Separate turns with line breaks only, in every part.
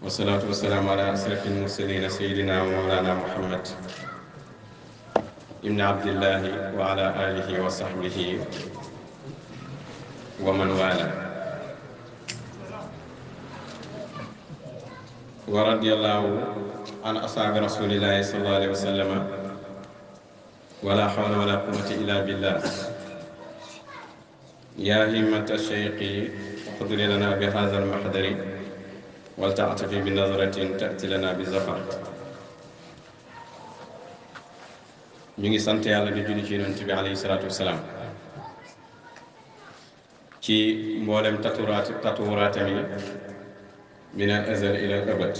والصلاة والسلام على أشرف المرسلين سيدنا ومولانا محمد ابن عبد الله وعلى آله وصحبه ومن والاه ورضي الله عن أصحاب رسول الله صلى الله عليه وسلم ولا حول ولا قوة إلا بالله يا همة الشيخ احضر لنا بهذا المحضر ولتعطفي بنظرة تأتي لنا بالزفر ñu ngi sant yàlla di julli ci yonent bi alayhi salaatu wasalaam ci mboolem tatuuraatam yi min al azal ila al abad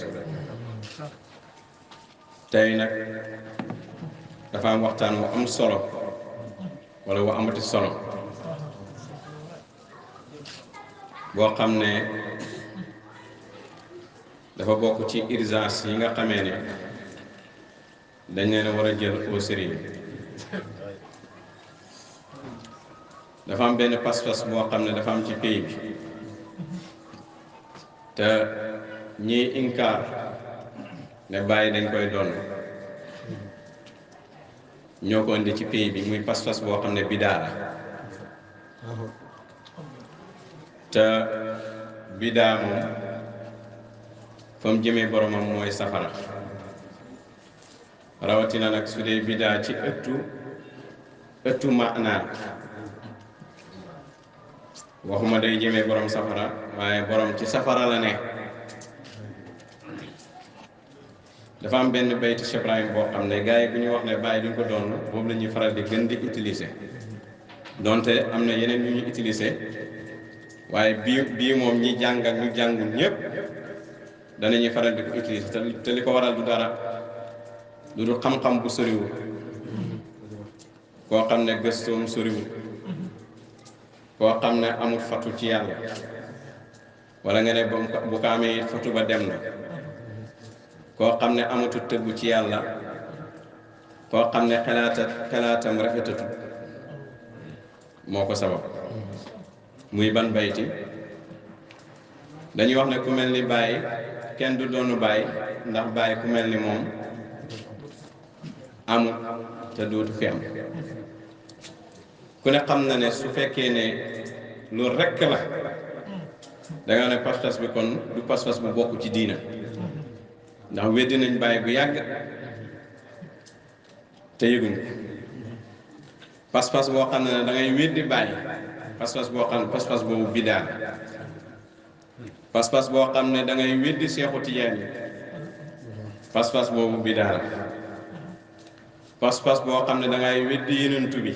tey nag dafa am waxtaan wu am solo wala wu amati solo boo xam ne dafa bokk ci urgence yi nga xamee ne dañ leen a war a jël au sérieux dafa am benn pas-pas boo xam ne dafa am ci pays bi te ñiy inkaar ne bàyyi dañ koy doon ñoo ko indi ci pays bi muy pas-pas boo xam ne bidaa la te bidaa moom fa mu jëmee boromam mooy safara rawatina nag su dee bidaa ci ëttu maanaa waxuma day jëmee borom safara waaye borom ci safara la ne dafa am benn bayti Cheikh Ibrahim boo xam ne gars yi bu ñu wax ne bàyyi duñ ko doon boobu la ñuy faral di gën di utiliser donte am na yeneen yu ñu utiliser waaye bii moom ñi jàng ak ñu jàngul ñëpp danañuy faral di ko utiliser te li ko waral du dara lu dul xam-xam bu soriwul koo xam ne gëstoom soriwul koo xam ne amul fatu ci yàlla wala nga ne bu ko amee fatu ba dem na koo xam ne amatul tëggu ci yàlla koo xam ne xalaatam rafetatu moo ko sabab muy ban bayti dañuy wax ne ku mel ni Baye kenn du doonu Baye ndax Baye ku mel ni moom amul te dootu fi am ku ne xam na ne su fekkee ne loolu rekk la danga ne pas-pas bi kon du pas-pas bu bokk ci diina ndax weddi nañ Baye bu yàgg te yëguñ ko pas-pas boo xam ne da ngay weddi Baye pas-pas boo xam ne pas-pas boobu bidaa pas-pas boo xam ne da ngay weddi Seexu Tijaan yi pas-pas boobu bidaa la pas-pas boo xam ne da ngay weddi Yonent bi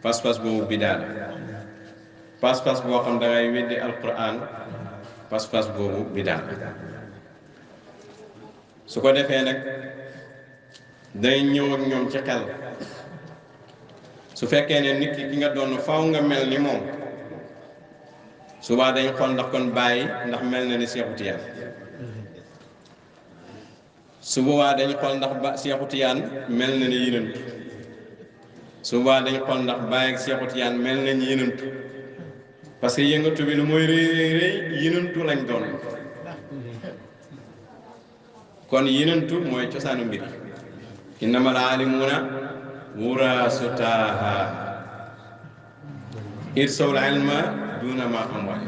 pas-pas boobu bidaa la pas-pas boo xam ne da ngay weddi alquran pas-pas boobu bidaa la su ko defee nag day ñëw ak ñoom ci xel su fekkee ne nit ki nga doon faaw nga mel ni moom subaa dañ xool ndax kon Baye ndax mel na ni Seexu Tijaan su boobaa dañ xool ndax Seexu Tijaan mel na ni Yonent su boobaa dañ xool ndax Baye ak Seexu Tijaan mel nañ Yonent parce que yëngatu bi lu mooy rëy Yonentu lañ doon kon Yonentu mooy cosaanu mbir innamal aalimuuna wuraasu taaha irsawul ilma duuna ma amwaali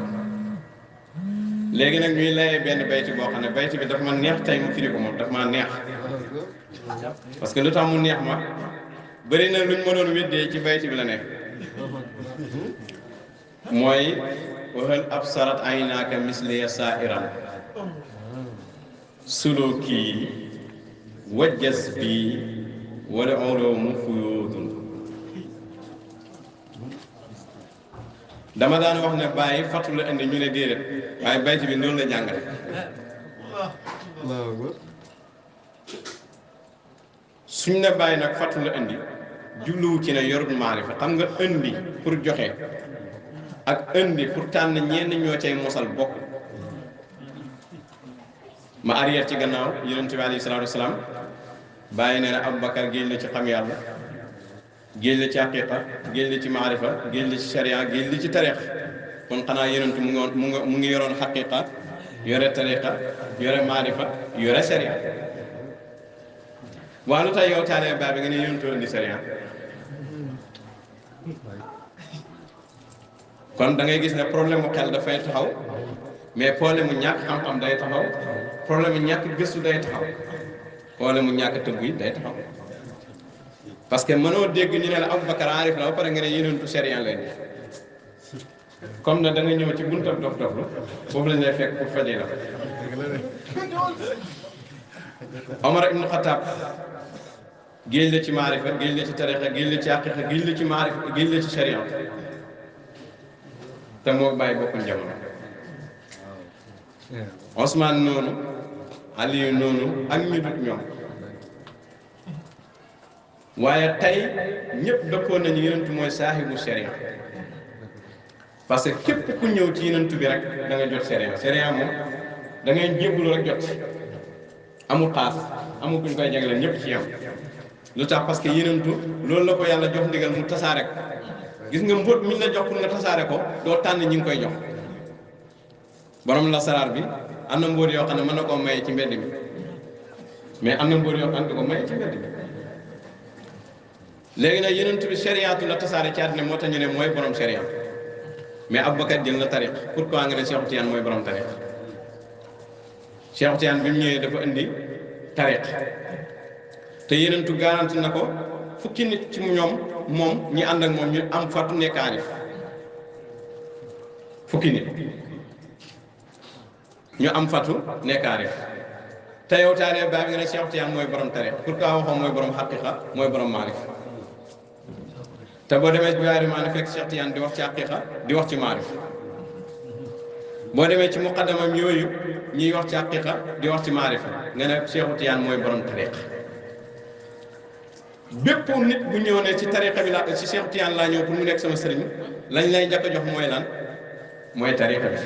léegi nag ñuy layee benn bayti boo xam ne bayti bi dafa ma neex tey mu firi ko moom dafa ma neex parce que lu tax mu neex ma bëri na luñ ma doon weddee ci bayti bi la nekk mooy waxal absarat aynaaka misliya saa'iran suluki wajjas bi wala uloomu fuyuudun dama daan wax ne Baye fatu la indi ñu ne déedéet waaye bayti bi noonu la jàngale suñ ne Baye nag fatu la indi jubluwu ci ne yorut maarifa xam nga indi pour joxe ak indi pour tànn ñenn ñoo cay mosal bokk ma arrière ci gannaaw Yonent bi alayhi salaatu wasalaam Baye nee na Aboubacar géej la ci xam yàlla géej la ci haqiqa géej la ci maarifa géej la ci sharia géej la ci tariix kon xanaa yonentu mu ngi yoroon xaqiqa yore tariqa yore maarifa yore sharia waaw lu tax yow taalee baa bi nga ne yonentu indi sharia kon da ngay gis ne problème mu xel dafay taxaw mais problème mu ñàkk xam-xam day taxaw problème mu ñàkk gëstu day taxaw problème mu ñàkk tëggu yi day taxaw parce que mënoo dégg ñu ne la Aboubacar aarif la ba pare nga ne yonentu sharia leen comme na da nga ñëw ci buntab dof dof lu foofu lañ lay fekk pour fajee la Omar ibn Khattab géej la ci maarifa géej la ci tariqa géej la ci haqiqa géej la ci maarifa géej la ci sharia te moo bàyyi bokkuñ jamono Ousmane noonu Aliyu noonu ak ñu dut ñoom waaye tey ñëpp dëppoon nañu yonentu mooy saahibu sharia parce que képp ku ñëw ci yonentu bi rek da nga jot sharia moom da ngay jébbalu rek jot amul xaas amul kuñ koy jagleel ñëpp ci yam lu tax parce que yonentu loolu la ko yàlla jox ndigal mu tasaare ko gis nga mbóot mi la jox pour nga tasaare ko doo tànn ñi ngi koy jox borom la saraar bi am na mbóot yoo xam ne mën na koo maye ci mbedd mi mais am na mbóot yoo xam ne du ko maye ci mbedd mi léegi nag yonent bi shariatu la tasaare ci àddina moo tax ñu ne mooy borom sharia mais Aboubacar jël na tariq pourquoi nga ne Cheikh Tidiane mooy borom tariq Cheikh Tidiane bi mu ñëwee dafa indi tariq te yonentu garanti na ko fukki nit ci moom ñi ànd ak moom ñu am fatu nekk aarif fukki nit ñu am fatu nekk aarif te yow taalee baa bi nga ne Cheikh Tidiane mooy borom tariq pourquoi waxoo mooy borom xaqiqa mooy borom maarif te boo demee ci biir maarif fekk Cheikh Tidiane di wax ci haqiqa di wax ci maarif boo demee ci muqaddamam yooyu ñuy wax ci haqiqa di wax ci maarif nga ne Cheikh Tidiane mooy borom tariq bépp nit bu ñëw ne ci tariqa bi la ci Cheikh Tidiane laa ñëw pour mu nekk sama sëriñ lañ lay njëkk a jox mooy lan mooy tariqa bi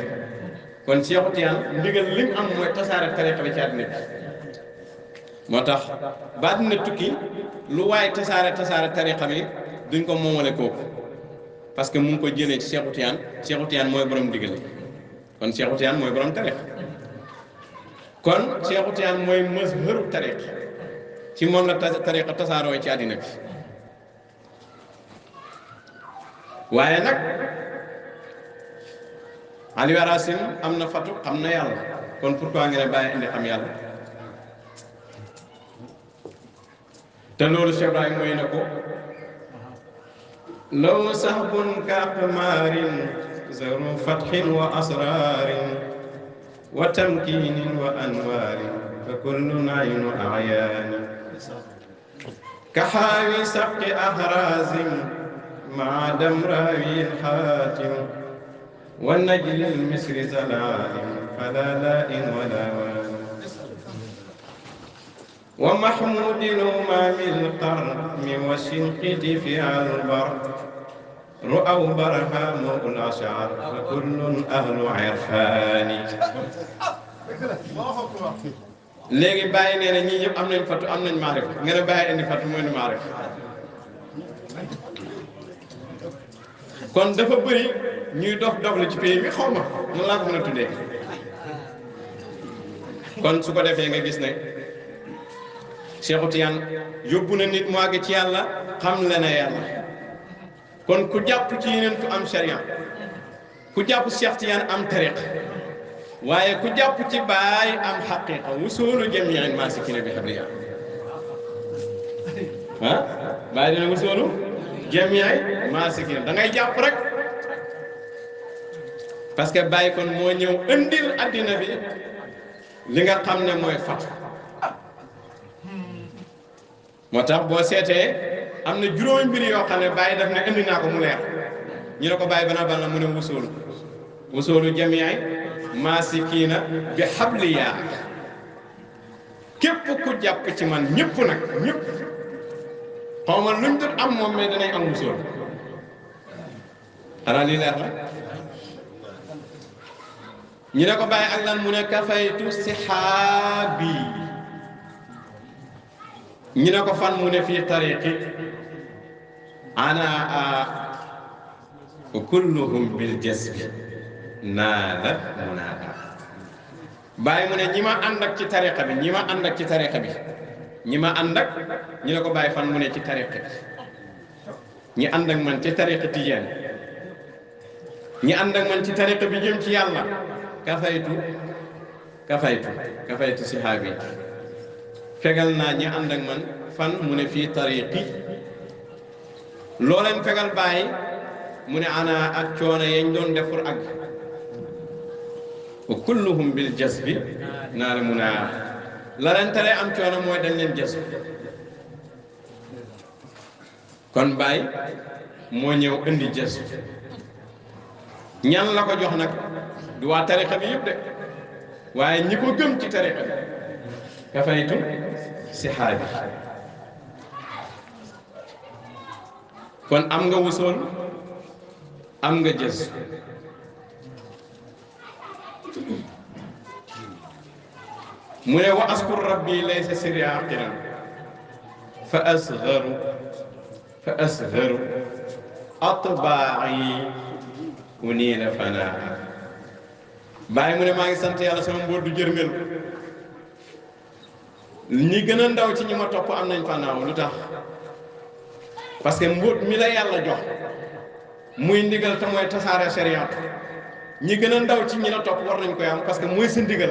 kon Cheikh Tidiane ndigal lim am mooy tasaare tariqa bi ci àddina bi moo tax ba dina tukki lu waaye tasaare tariqa bi duñ ko moomale kooku parce que mu ngi ko jëlee ci Cheikh Tidiane mooy borom ndigal kon Cheikh Tidiane mooy borom tariqa kon Cheikh Tidiane mooy mazharu tariqa ci moom la tariqa tasaaroo ci àddina bi waaye nag Aliou Arasim am na fatu xam na yàlla kon pourquoi nga ne bàyyi indi xam yàlla te loolu Cheikh Ibrahima mooy na ko law sahbun ka qamaarin zaru fathin wa asrarin wa tamkinin wa anwarin fa kullun aynu a'yani كحاوي سبق أهراز مع دمراوي الحاتم والنجل المصر زلال فلا لائ ولا وان ومحمود الأمام القرم والشنقيط في البر رؤوا برهام الأشعر فكل أهل عرفان léegi bàyyi nee na ñii ñëpp am nañ fatu am nañ maarif nga ne bàyyi indi fatu mooy nu maarif kon dafa bëri ñuy dof la ci pays bi xaw ma noonu laa ko mën a tuddee kon su ko defee nga gis ne Cheikh Tidiane yóbbu na nit mu àgg ci yàlla xam le na yàlla kon ku jàpp ci yeneen ku am sharia ku jàpp Cheikh Tidiane am tariq waaye ku jàpp ci baay am xaqiqa wusuulu jamiin maasikina bi habliya baay dina wusuulu jamiin maasikina da ngay jàpp rek parce que baay kon moo ñëw indil addina bi li nga xam ne mooy fatu moo tax boo seetee am na juróomi mbir yoo xam ne baay daf ne indi naa ko mu leer ñu ne ko baay bana ban la mu ne wusuulu jamiin maasikina bi habliya képp ku jàpp ci man ñëpp nag ñëpp xaw ma luñ dul am moom mais danañ am musool xanaa lii leer la ñu ne ko bàyyi ak lan mu ne kafaytu sihaabi ñu ne ko fan mu ne fii tariqi ana wa kulluhum bil jazbi naala munaada bàyyi mu ne ñi ma ànd ak ci tariqa bi ñi ma ànd ak ci tariqa bi ñi ma ànd ak ñu ne ko bàyyi fan mu ne ci tariqa bi ñi ànd ak man ci tariqa tijaan ñi ànd ak man ci tariqa bi jëm ci yàlla kafaytu sihaabi fegal naa ñi ànd ak man fan mu ne fii tariqi loo leen fegal bàyyi mu ne ana ak coono yañ doon def pour àgg wa kulluhum bil jasbi naa la mun a la leen tere am coono mooy dañ leen jas kon bàyyi moo ñëw indi jas ñan la ko jox nag du waa tariqa bi yëpp de waaye ñi ko gëm ci tariqa bi kafaytu sihaabi kon am nga wusool am nga jës mu ne wa askur rabbi laysa sirri aqiran fa asgharu atbaa'i uniila fanaa bàyyi mu ne maa ngi sant yàlla sama mbóot du jërmel ñi gën a ndaw ci ñi ma topp am nañ fanaaw lu tax parce que mbóot mi la yàlla jox muy ndigal te mooy tasaare shariat ñi gën a ndaw ci ñi la topp war nañ koy am parce que mooy sa ndigal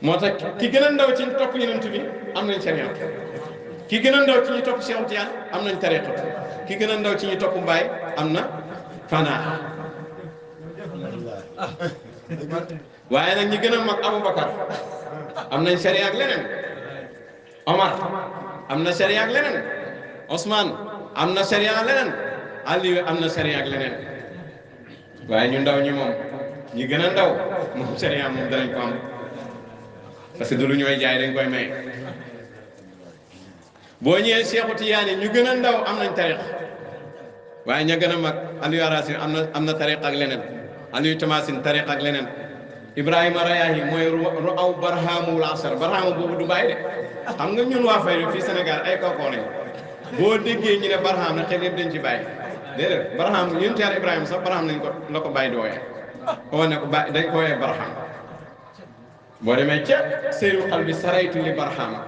moo tax ki gën a ndaw ci ñu topp yonent bi am nañ shariat ki gën a ndaw ci ñu topp Cheikh Tijaan am nañ tariqa ki gën a ndaw ci ñu topp Mbaay am na fanaa waaye nag ñi gën a mag Aboubacar am nañ sharia ak leneen Omar am na sharia ak leneen Ousmane am na sharia ak leneen Aliou am na sharia ak leneen waaye ñu ndaw ñi moom ñi gën a ndaw moom sharia moom danañ ko am parce que du lu ñooy jaay dañ koy may boo ñëwee Cheikhu Tijaan ñu gën a ndaw am nañ tariq waaye ña gën a mag Aliou Arasin am na tariq ak leneen Aliou Tamasin tariq ak leneen Ibrahima Rayahi mooy ru aw barhamul asar barhama boobu du bàyyi de xam nga ñun waa Fayda fii Sénégal ay kookoo lañ boo déggee ñu ne barham na xel yëpp dañ ci bàyyi déedéet barham ñun teer Ibrahima sax barham lañ ko la ko bàyyi di wooyee koo ne ko bàyyi dañ ko wooyee barham boo demee ca Seydou xal bi saraytu li barhama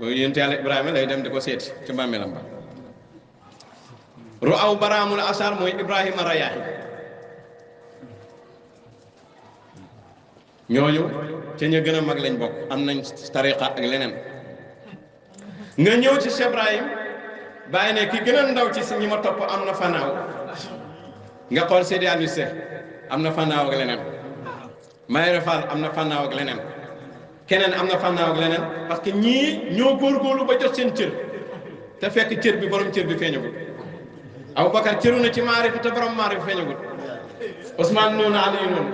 boobu yéen yàlla Ibrahima lay dem di ko seeti ci bàmmeelam ba ru aw barhamul asar mooy Ibrahima Rayahi ñooñu ca ña gën a mag lañ bokk am nañ tariqa ak leneen nga ñëw ci Cheikh Ibrahim bàyyi ne ki gën a ndaw ci si ñi ma topp am na fanaaw nga xool Seydi Aliou Seck am na fanaaw ak leneen Mayoro Fall am na fanaaw ak leneen keneen am na fanaaw ak leneen parce que ñii ñoo góorgóorlu ba jot seen cër te fekk cër bi borom cër bi feeñagul Aboubacar cëru na ci maarifa te borom maarifa feeñagul Ousmane noonu Aliou noonu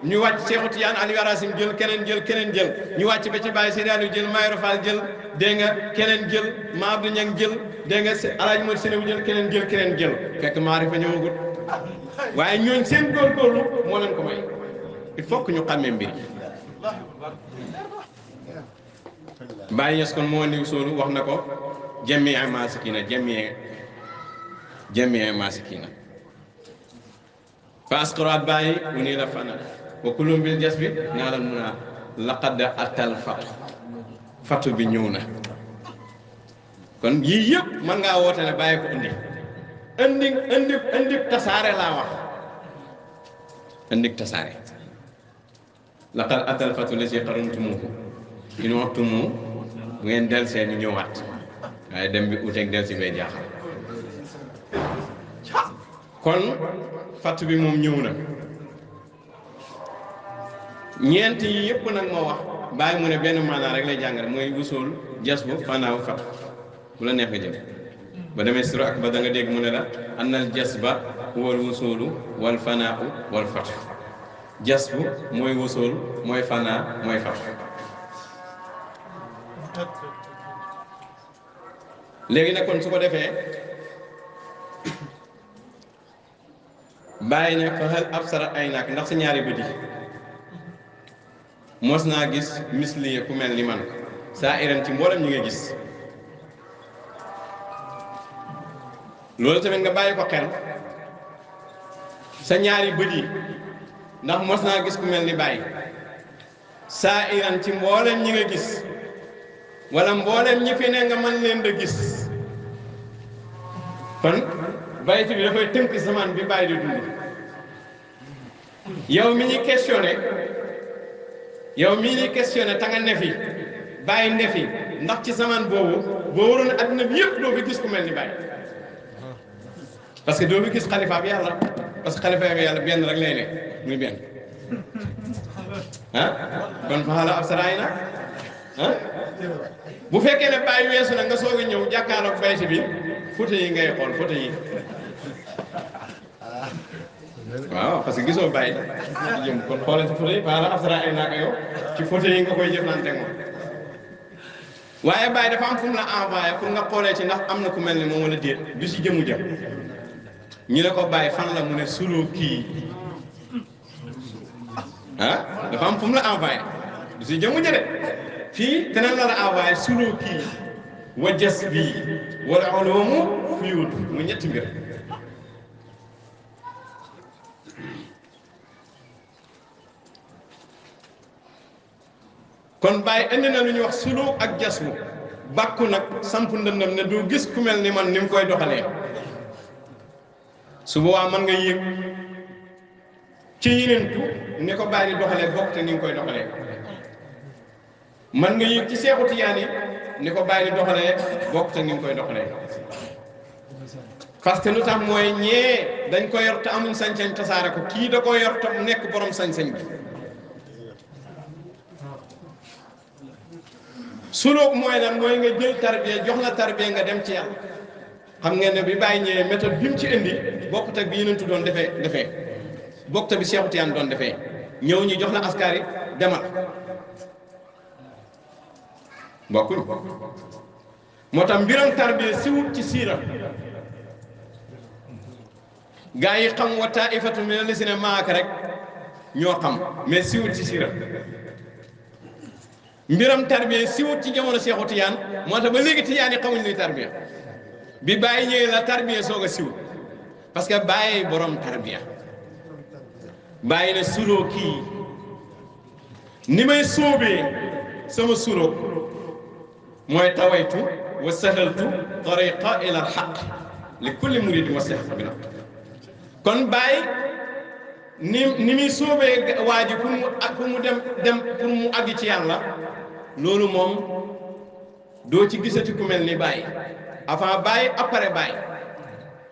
ñu wàcc Cheikhu Tijaan Aliou Arasim jël keneen jël ñu wàcc ba ci Baye Seydi Aliou jël Mayoro Fall jël dégg nga keneen jël Ma Abdou Niang jël dégg nga Alaaji Mor Sénéwu jël keneen jël fekk maarifa ñëwagul waaye ñooñ seen góorgóorlu moo leen ko may il faut que ñu xàmmee mbir yi Baye Niass kon moo ndiw soolu wax na ko jamii masikina jamii masikina fa asqaraat bàyyi u nii la fana wa kulum bil jas bi naa la mun a laqad atal fatu bi ñëw na kon yii yëpp mën ngaa woote ne bàyyi ko indi tasaare laa wax indi tasaare laqad atal fatu la si xarumtumuhu in waxtumu bu ngeen del see ñu ñëwaat waaye dem bi uteeg del si bay jaaxal kon fatt bi moom ñëw na ñeent yi yëpp nag moo wax bàyyi mu ne benn maanaa rek lay jàngale mooy wusool jas bu fanaaw fatt bu la neex nga jël ba demee siro ak ba da nga dégg mu ne la annal jas ba wal wusoolu wal fanaaw wal fatt jas bu mooy wusool mooy fanaa mooy fatt léegi nag kon su ko defee bàyyi ne fa hal absara ay naak ndax sa ñaari bët yi mos naa gis misliye ku mel ni man saa iran ci mboolem ñi nga gis loolu tamit nga bàyyi ko xel sa ñaari bët yi ndax mos naa gis ku mel ni Baye saa iran ci mboolem ñi nga gis wala mboolem ñi fi ne nga mën leen da gis kon baytu bi dafay tënk zaman bi Baye di dund yow mi ñuy questionné ta nga ne fi Baye ne fi ndax ci zaman boobu boo waroon adduna bi yëpp doo fi gis ku mel ni Baye parce que doo fi gis xalifa bi yàlla parce que xalifa bi yàlla benn rek lay nekk muy benn kon fa xala ab saraay na bu fekkee ne Baye weesu na nga soog a ñëw jàkkaarloog baytu bi photo yi ngay xool photo yi waaw parce que gisoo Baye jëm kon xoolal ci photo yi fa xala ab saraay naa ko yow ci photo yi nga koy jëflante moom waaye Baye dafa am fu mu la envoyé pour nga xoolee ci ndax am na ku mel ni moom wala déet du si jëmu jëm ñu ne ko Baye fan la mu ne suloo kii dafa am fu mu la envoyé du si jëmu jëde fii keneen la la envoyé suloo kii wa jas bii wala uloomu fuyuut mu ñetti mbir kon Baye indi na lu ñuy wax suloo ak jasmu bàkku nag samp ndëndam ne du gis ku mel ni man ni mu koy doxalee su boobaa mën nga yéeg ci yenentu ni ko Baye di doxalee bokk te ni nga koy doxalee mën nga yéeg ci Seexu Tijaan yi ni ko Baye di doxalee bokk te ni nga koy doxalee parce que lu tax mooy ñee dañ ko yor te amuñ sañ-sañ tasaare ko kii da ko yor te mu nekk borom sañ-sañ bi suluk mooy lan mooy nga jël tarbiya jox la tarbiya nga dem ci yàlla xam ngeen ne bi Baye ñëwee méthode bi mu ci indi bokkut ak bi yeneen doon defee bokkut ak bi Seexu Tijaan doon defee ñëw ñu jox la askar yi demal bokkuñ moo tax mbiram tarbiya siwut ci siira gaa yi xam wa taifatu min allasina maaka rek ñoo xam mais siwut ci siira mbiram tarbiya siwut ci jamono Seexu Tijaan moo tax ba léegi Tijaan yi xamuñ luy tarbiya bi Baye ñëwee la tarbiya soog a siw parce que Baye borom tarbiya Baye ne suloo kii ni may sóobee sama suloo mooy tawaytu wa sahaltu tariqa ila alxaq li kulli murid wa sahab bi nag kon Baye ni muy sóobee waa ji pour mu dem pour mu àgg ci yàlla loolu moom doo ci gisati ku mel ni Baye avant Baye après Baye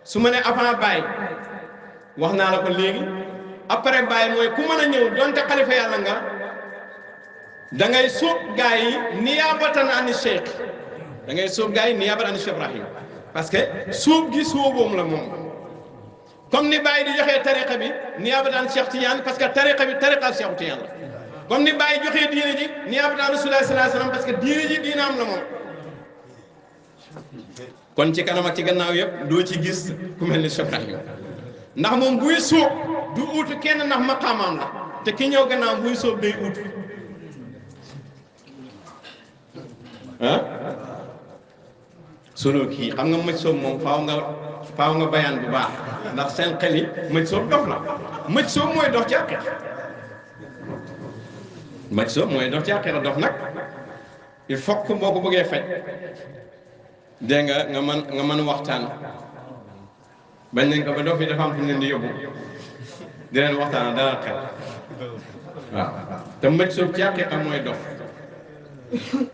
su ma ne avant Baye wax naa la ko léegi après Baye mooy ku mën a ñëw donte xalifa yàlla nga da ngay sóob gaa yi niyaabatan ani cheikh da ngay sóob gaa yi niyaabatan ani Cheikh Ibrahim parce que sóob gi sóoboom la moom comme ni Baye di joxee tariqa bi niyaabatan Cheikh Tidiane parce que tariqa bi tariqa Cheikh Tidiane la comme ni Baye joxee diine ji niyaabatan Rasulullah sallallahu alayhi wasallam parce que diine ji diinaam la moom kon ci kanam ak ci gannaaw yëpp doo ci gis ku mel ni Cheikh Ibrahim ndax moom buy sóob du uutu kenn ndax maqaamaam la te ki ñëw gannaaw buy sóob day uutu solo kii xam nga mëj soob moom faaw nga bayaan bu baax ndax seen xel yi mëj soob dof la mëj soob mooy dox ci àqira mëj soob mooy dox ci àqira dof nag il faut que boo ko bëggee faj dégg nga mën waxtaan bañ nañ ko ba dof yi dafa am fu ñu leen di yóbbu di leen waxtaan dalal xel waaw te mëj soob ci àqira mooy dof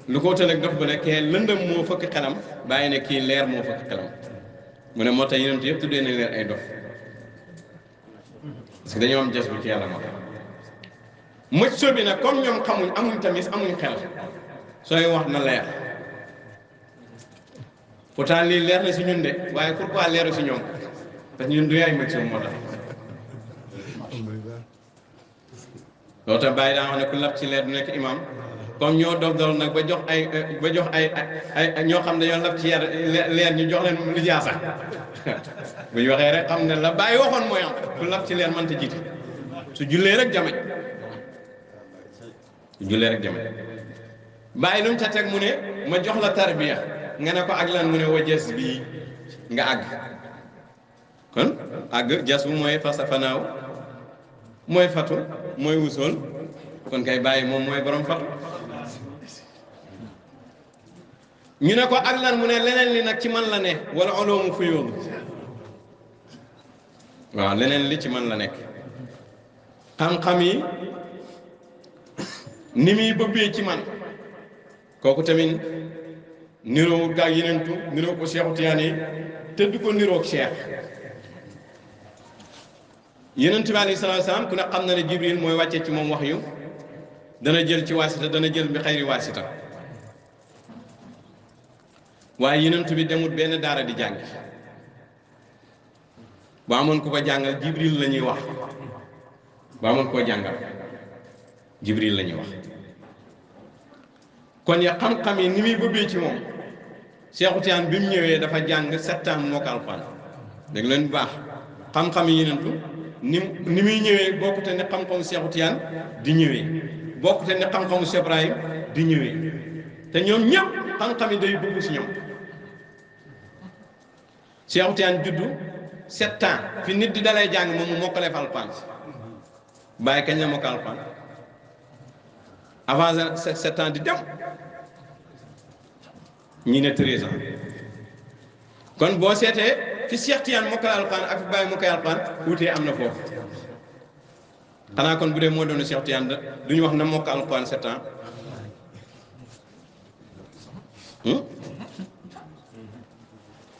lu ko wutale ak dof ba ne kee lëndëm moo fëkk xelam bàyyi ne kii leer moo fëkk xelam mu ne moo tax yonent yëpp tuddee nañ leen ay dof parce que dañoo am jas bu ci yàlla moo tax mëj soo bi nag comme ñoom xamuñ amuñ tamis amuñ xel sooy wax na leer pourtant lii leer na si ñun de waaye pourquoi leeru si ñoom parce que ñun du yaay mëj soo moo tax loolu tax bàyyi daa wax ne ku lab ci leer du nekk imam comme ñoo dof dool nag ba jox ay ñoo xam ne dañoo lab ci leer ñu jox leen lijaasa bu ñu waxee rek xam ne la Baye waxoon mooy am ku lab ci leer mënta jiite su jullee rek jamañ su jullee rek jamañ Baye lu mu ca teg mu ne ma jox la tarbiya nga ne ko ak lan mu ne wajes bii nga àgg kon àgg jas bu mooy fasa fanaaw mooy fatu mooy wusool kon kay bàyyi moom mooy borom fatu ñu ne ko ak lan mu ne leneen li nag ci man la ne wala oloomu fu yóobu waaw leneen li ci man la nekk xam-xam yi ni muy bëbbee ci man kooku tamit niroo gaa yeneentu niroo ko Cheikhu Tijaan yi te du ko niroog Cheikh yenentu bi alayhi salaatu salaam ku ne xam na ne Jibril mooy wàccee ci moom wax yu dana jël ci waasita dana jël bi xayri waasita waaye yenentu bi demut benn daara di jàng bu amoon ku ko jàngal Jibril la ñuy wax bu amoon koo jàngal Jibril la ñuy wax kon ya xam-xam yi ni muy bëbbee ci moom Cheikhu Tijaan bi mu ñëwee dafa jàng 7 ans moo ko Alxuraan dégg leen bu baax xam-xam yi yenentu ni muy ñëwee bokkute ne xam-xamu Cheikhu Tijaan di ñëwee bokkute ne xam-xamu Cheikh Ibrahim di ñëwee te ñoom ñëpp xam-xam yi day bëgg ci ñoom Cheikhu Tijaan juddu 7 ans fi nit di dalee jàng moom mu mokkalee fa Alxuraan bàyyi kañ la mokkal Alxuraan avant 7 ans di dem ñi ne 13 ans kon boo seetee fi Cheikh Tijaan mokkal Alxuraan ak fi bàyyi mokkal Alxuraan wuutee am na foofu xanaa kon bu dee moo doon Cheikh Tijaan du ñu wax na mokkal Alxuraan 7 ans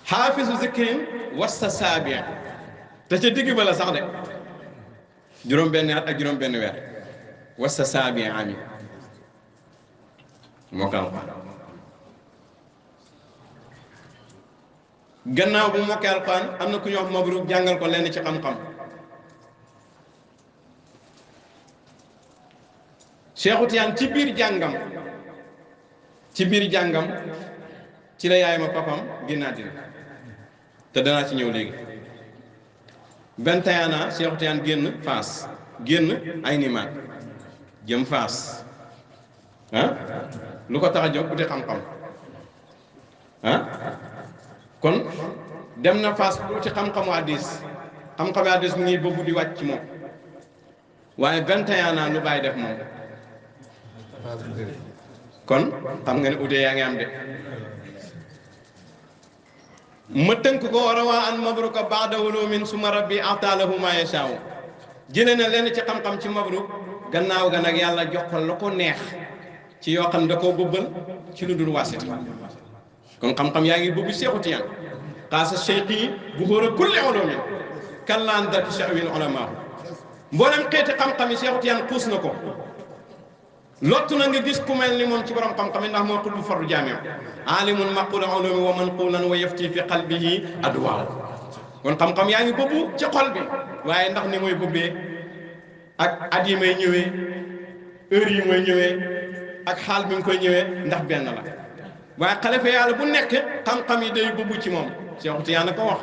xaafisu zikrin wasta saabi te ca digg ba la sax de juróom-benn at ak juróom-benn weer wasta saabi ami mokkal Alxuraan gannaaw bu mokkee Alxuraan am na ku ñuy wax Mabruk jàngal ko lenn ci xam-xam Cheikhu Tijaan ci biir jàngam ci la yaay ma papam génn àddina te danaa ci ñëw léegi 21 ans Cheikhu Tijaan génn Faas génn ay nimaan jëm Faas lu ko tax a jóg uti xam-xam kon dem na Faas uti xam-xamu hadiis xam-xamu hadiis mu ngi bëgg di wàcc ci moom waaye 21 ans lu bàyyi def moom kon xam nga ne utee yaa ngi am de ma tënk ko war a waa an mabruka baada ulumin suma rabbi ataalahu ma yashaaw jëlee na lenn ci xam-xam ci Mabruk gannaaw ga nag yàlla jox ko la ko neex ci yoo xam da koo bëbbal ci lu dul wasita kon xam-xam yaa ngi bëgg Cheikhu Tijaan xaasa cheikh yi bu xóor a kulli ulumin kallaan darki sha'wil ulama mboolem xeeti xam-xam yi Cheikhu Tijaan xuus na ko lottu na nga gis ku mel ni moom ci borom xam-xam yi ndax moo xul bu fardu jaami alimun maqul ulumi wa manqulan wa yafti fi qalbihi adwaaw kon xam-xam yaa ngi bëbbu ci xol bi waaye ndax ni mooy bëbbee ak at yi may ñëwee heure yi mooy ñëwee ak xaal bi nga koy ñëwee ndax benn la waaye xalifa yàlla bu nekk xam-xam yi day bëbbu ci moom Cheikhu Tijaan na ko wax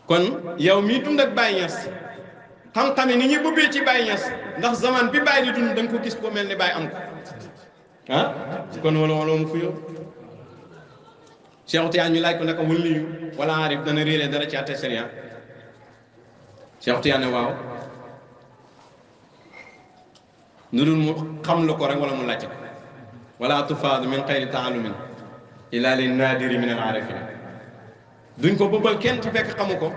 kon yow mii dund ak Baye Niass xam-xam yi ni ñuy bëbbee ci Baye Niass ndax zaman bi Baye di dund da nga ko gis ko mel ni Baye am ko kon wala mu fuyo Cheikhu Tijaan ñu laaj ko naka waliyu wala arif dana réeree dara ci àtte sharia Cheikhu Tijaan ne waaw nu dul mu xam lu ko rek wala mu laajte ko wala tufaadu min xayri taalumin ila lin naadiri min al arifin duñ ko bëbbal kenn ci fekk xamu ko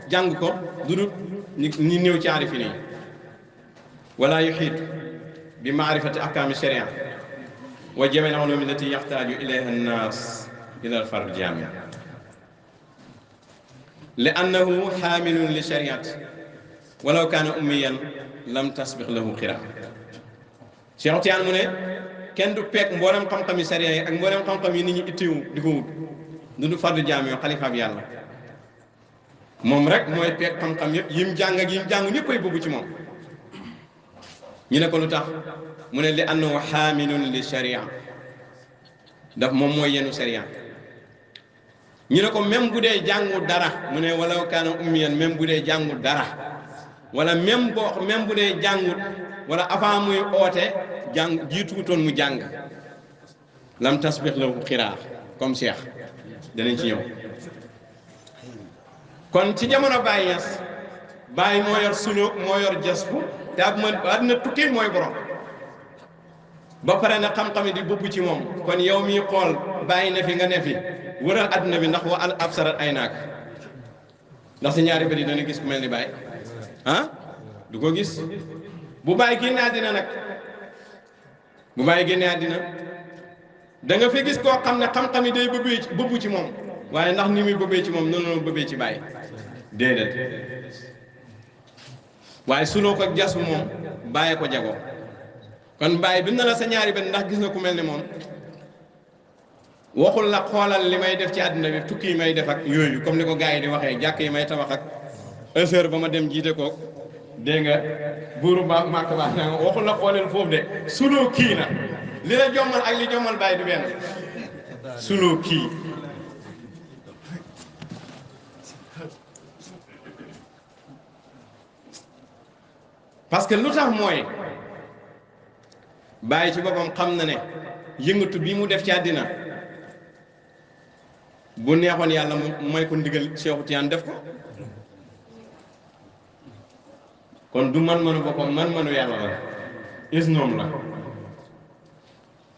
jàng ko du dul ñi néew ci arifin yi wala yuxiit bi maarifati ahkaami sharia wa jamil ulumi allati yaxtaaju ilayha annaas ila al fard jaami li annahu xaamilun li shariat walaw kaana ummiyan lam tasbiq lahu xira Cheikh Tijaan mu ne kenn du peeg mboolem xam-xami sharia yi ak mboolem xam-xam yi nit ñi ittiwu di ko wut du fard jaami yoo xalifa bi yàlla moom rek mooy peeg xam-xam yëpp yim jàng ak yim jàng ñëpp ay bëgg ci moom ñu ne ko lu tax mu ne li annahu xaamilun li sharia daf moom mooy yenu sharia ñu ne ko même bu dee jàngu dara mu ne walaw kaana ummiyan même bu dee jàngu dara wala même bu dee jàngut wala avant muy oote jàng jiituutoon mu jàng lam tasbix lahu xiraa comme Cheikh danañ ci ñëw kon ci jamono Baye Niass Baye moo yor suluk moo yor jasbu te àdduna tukki mooy borom ba pare na xam-xam yi di bëbb ci moom kon yow miy xool bàyyi ne fi nga ne fi wëral àdduna bi ndax wa al absarat ay naak ndax si ñaari bëri dana gis ku mel ni Baye ah du ko gis bu Baye génne àddina nag bu Baye génne àddina da nga fi gis koo xam ne xam-xam yi day bëbb ci moom waaye ndax ni muy bëbbee ci moom noonu la bëbbee ci Baye déedéet waaye suloo ko jas bu moom bàyyee ko jagoo kon Baye bi na la sa ñaari benn ndax gis nga ku mel ni moom waxul la xoolal li may def ci àddina bi tukki yi may def ak yooyu comme ni ko gars yi di waxee jàkk yi may tabax ak heure ba ma dem jiite ko dégg nga buuru baax màkk baax na waxul la xoolal foofu de suloo kii na li la jommal ak li jommal Baye du benn suloo kii parce que lu tax mooy Baye ci boppam xam na ne yëngatu bii mu def ci àddina bu neexoon yàlla mu may ko ndigal Cheikhu Tiyaan def ko kon du man-manu boppam man-manu yàlla la isnoom la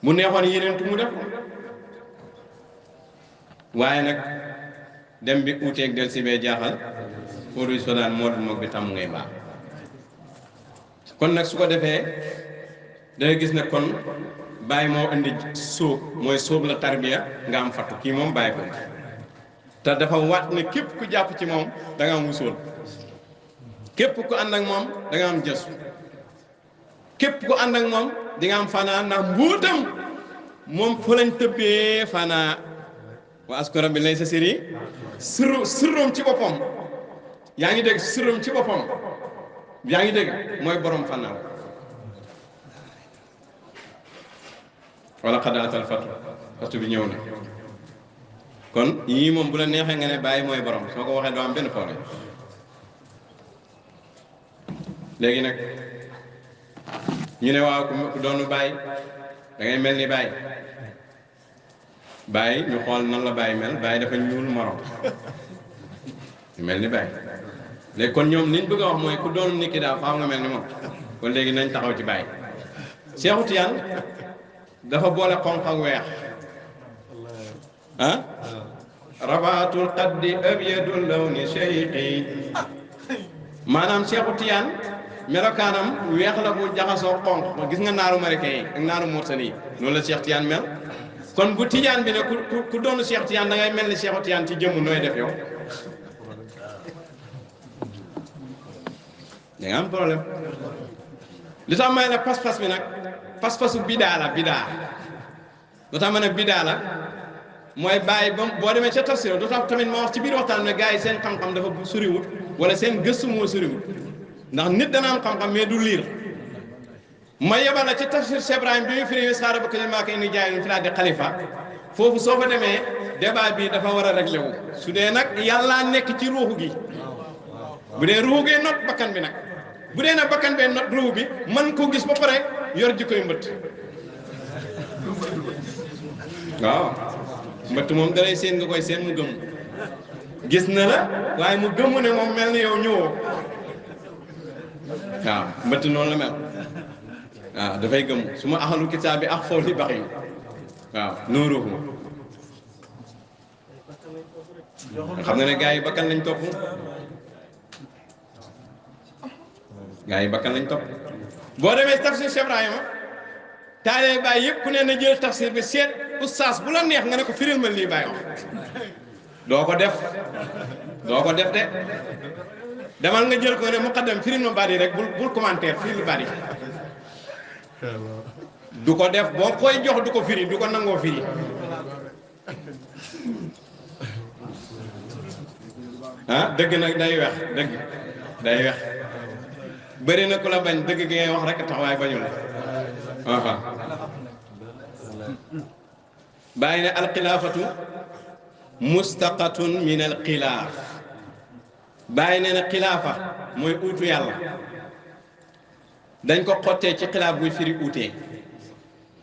bu neexoon yeneen tu mu def ko waaye nag dem bi uuteeg del si bee jaaxal fooruy sodaan moo du mag bi tàmm ngay baax kon nag su ko defee danga gis ne kon Baye moo indi sóob mooy sóob la tarbiya nga am fattu kii moom Baye ko te dafa waat ne képp ku jàpp ci moom da nga am wusool képp ku ànd ak moom da nga am jësu képp ku ànd ak moom di nga am fanaa ndax mbuutam moom fa lañ tëbbee fanaa wa askora bi lay sa séri sirrom ci boppam yaa ngi dégg sirrom ci boppam yaa ngi dégg mooy borom fanaaw wala xadaatal fatu bi ñëw na kon yii moom bu la neexee nga ne Baye mooy borom soo ko waxee doo am benn problème léegi nag ñu ne waaw ku doonu Baye da ngay mel ni Baye Baye ñu xool nan la Baye mel Baye dafa ñuul morom ñu mel ni Baye léegi kon ñoom liñ bëgg a wax mooy ku doon nit ki daal faaw nga mel ni moom kon léegi nañ taxaw ci Baye Cheikhu Tiyaan dafa boole xonq ak weex ah rabaatul qaddi abyadul lawni shayqi maanaam Cheikhu Tiyaan melokaanam weex la bu jaxasoo xonq gis nga naaru mareke yi ak naaru morsali yi noonu la Cheikh Tiyaan mel kon bu Tiyaan bi ne ku doonu Cheikh Tiyaan da ngay mel ni Cheikhu Tiyaan ci jëmm nooy def yow da nga am problème li tax may la pas-pas bi nag pas-pasu bidaa la bidaa lu tax ma ne bidaa la mooy Baye ba boo demee ca tafsir du tax tamit ma wax ci biir waxtaan ne gars yi seen xam-xam dafa suriwut wala seen gëstu moo suriwut ndax nit dana am xam-xam mais du liir ma yebal la ci tafsir Cheikh Ibrahim bi mu firi saara ba kalima ka indi jaay fi laa di xalifa foofu soo fa demee débat bi dafa war a réglé wu su dee nag yàllaa nekk ci ruuxu gi bu dee ruuxu gee not bakkan bi nag bu dee nag bakkan bee not ruuxu bi man ko gis ba pare yor jikkoy mbëtt waaw mbëtt moom dalay seen nga koy seen mu gëm gis na la waaye mu gëmu ne moom mel ni yow ñëwoo waaw mbëtt noonu la mel waaw dafay gëmu su ma axalu kitaab bi ak foofu li bax yi waaw nooruuxu xam nga ne gars yi bakkan lañ topp gars yi bakkan lañ topp boo demee tafsir Cheikh Ibrahima taalee Baye yëpp ku ne na jël tafsir bi seet oustaz bu la neex nga ne ko firil ma lii Baye wax doo ko def de demal nga jël ko ne muqaddam firil ma baat yi rek bul commentaire firil baat yi du ko def boo koy jox du ko firi du ko nangoo firi ah dëgg nag day wex dëgg day wex bëri na ku la bañ dëgg gi ngay wax rek taxawaay bañu la bàyyi ne alxilaafatu mustaqatun min alxilaaf bàyyi ne na xilaafa mooy uutu yàlla dañ ko xottee ci xilaaf buy firi uutee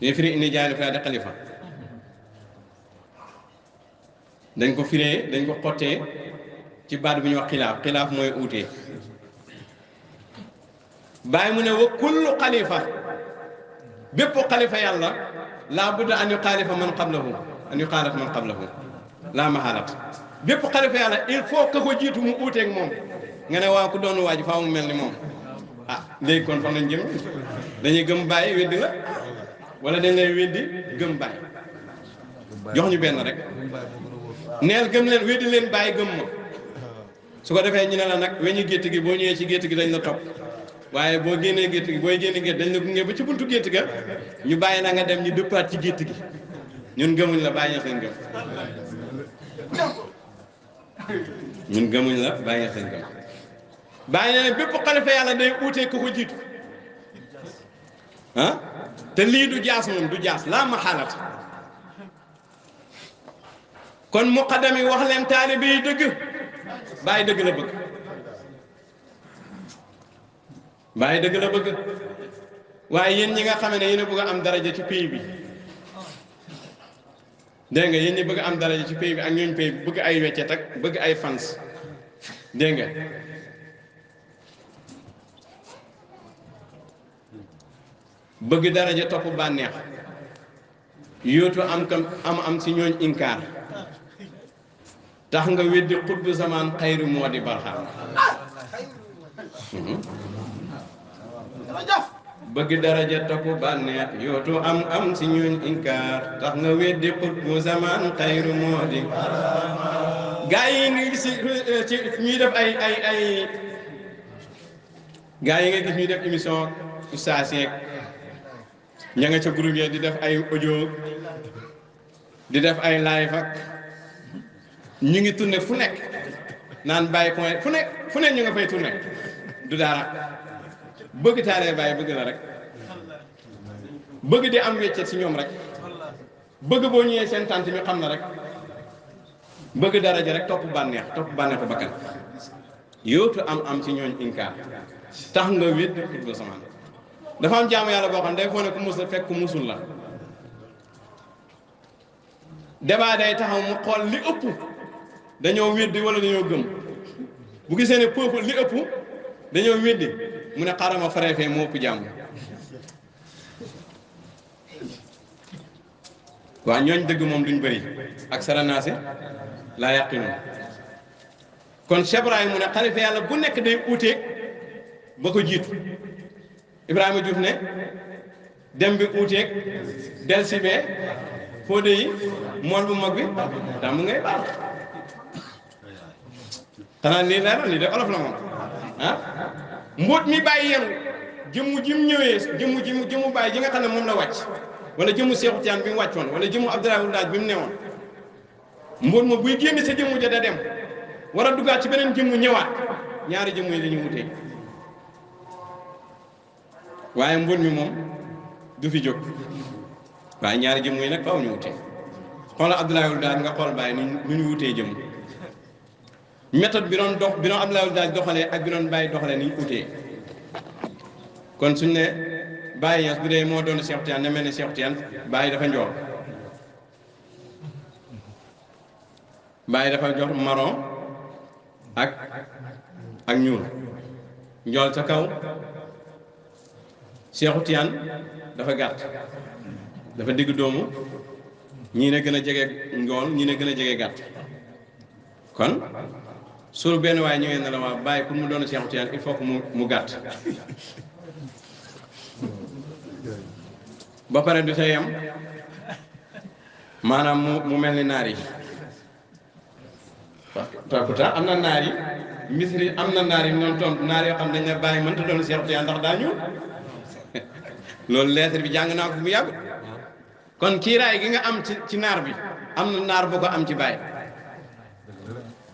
ñuy firi indi jaay fi di xalifa dañ ko xottee ci baat bi ñu wax xilaaf mooy uutee bàyyi mu ne wa kullu xalifa bépp xalifa yàlla laa budda an yuxaalifa man qablahu laa maxaalat bépp xalifa yàlla il faut que ko jiitu mu uuteeg moom nga ne waaw ku doon waaj faaw mu mel ni moom ah léegi kon fan lañ jëm dañuy gëm bàyyi weddi la wala dañ lay weddi gëm bàyyi jox ñu benn rek neel gëm leen weddi leen bàyyi gëm ma su ko defee ñu ne la nag weñu gétt gi boo ñëwee ci gétt gi dañ la topp waaye boo génnee gétt gi booy génne gétt dañ la gunge ba ci buntu gétt ga ñu bàyyi na nga dem ñu dëppaat ci gétt gi ñun gëmuñ la bàyyi nga seen gëm ñun gëmuñ la bàyyi nga seen gëm bàyyi na ne bépp xalifa yàlla day uutee ku ko jiitu ah te lii du jaas moom du jaas laa ma xaalat kon muqaddam yi wax leen taalibe yi dëgg bàyyi dëgg la bëgg bàyyi dëgg la bëgg waaye yéen ñi nga xam ne yéen a bëgg a am daraja ci pays bi dégg nga yéen ñi bëgg am daraja ci pays bi ak ñooñu pays bi bëgg ay weccet ak bëgg ay fans dégg nga bëgg daraja topp bànneex yóotu am si ñooñ inkaar tax nga weddi xutbu zaman xayru moo di barxaam bëgg daraja topp bànneex yootu am si ñooñ inkaar tax nga weddi xutbu zaman xayru moo di gaa yi nga gis ci ñuy def ay gaa yi nga gis ñuy def émission ustaas yeeg ña nga ca groupe yi di def ay audio di def ay live ak ñu ngi tourné fu nekk naan bàyyi point fu ne ñu nga fay tourné du dara bëgg taalee bàyyi bëgg la rek bëgg di am weccet ci ñoom rek bëgg boo ñëwee seen tànt ñu xam na rek bëgg daraja rek topp bànneexu bakkan yootu am ci ñooñ inkaar tax nga wédd xutba samaan dafa am jaamu yàlla boo xam ne day foo ne ku mus la fekk ku musul la débat day taxaw mu xool li ëpp dañoo weddi wala dañoo gëm bu gisee ne peuple li ëpp dañoo weddi mu ne xaaral ma faree fee moo ëpp jàmm waaw ñooñ dëgg moom duñ bëri ak saranaase laa yàqinoon kon Cheikh Ibrahima mu ne xalifa yàlla bu nekk day uuteeg ba ko jiitu Ibrahima Diouf ne dem bi uuteeg del si bee fóode yi mool bu mag bi tam mu ngay baal xanaa lii leer na lii de olof la moom ah mbóot mi bàyyi yenu jëmmu ji mu ñëwee jëmmu bàyyi ji nga xam ne moom la wàcc wala jëmmu Seexu Tijaan bi mu wàccoon wala jëmmu Abdoulaye Wul Daaj bi mu newoon mbóot ma buy génn sa jëmmu ja da dem war a duggaat ci beneen jëmmu ñëwaat ñaari jëmmu yi la ñu wutee waaye mbóot mi moom du fi jóg waaye ñaari jëmm yi nag faaw ñu wutee xoolal Abdoulaye Wul Daaj nga xool bàyyi nu ñu wutee jëmm méthode bi doon Abdoulaye Wul Daaj doxalee ak bi doon bàyyi doxalee ni ñu wutee kon suñ ne Baye Niass bu dee moo doon Cheikh Tidiane ne mel ne Cheikh Tidiane Baye dafa njool Baye dafa jox marron ak ñuul njool sa kaw Cheikh Tidiane dafa gàtt dafa digg doomu ñii ne gën a jege njool ñii ne gën a jege gàtt kon su benn waaye ñëwee na la waa Baye pour mu doon Cheikh Tidiane il faut que mu gàtt ba pare du sa yem maanaam mu mel ni naar yi pourtant am na naar yi misri am na naar yi noonu tontu naar yoo xam dañ ne Baye mënta doon Cheikh Tidiane ndax daa ñuul loolu lettre bi jàng naa ko bu yàgg kon kiiraay gi nga am ci naar bi am na naar bu ko am ci Baye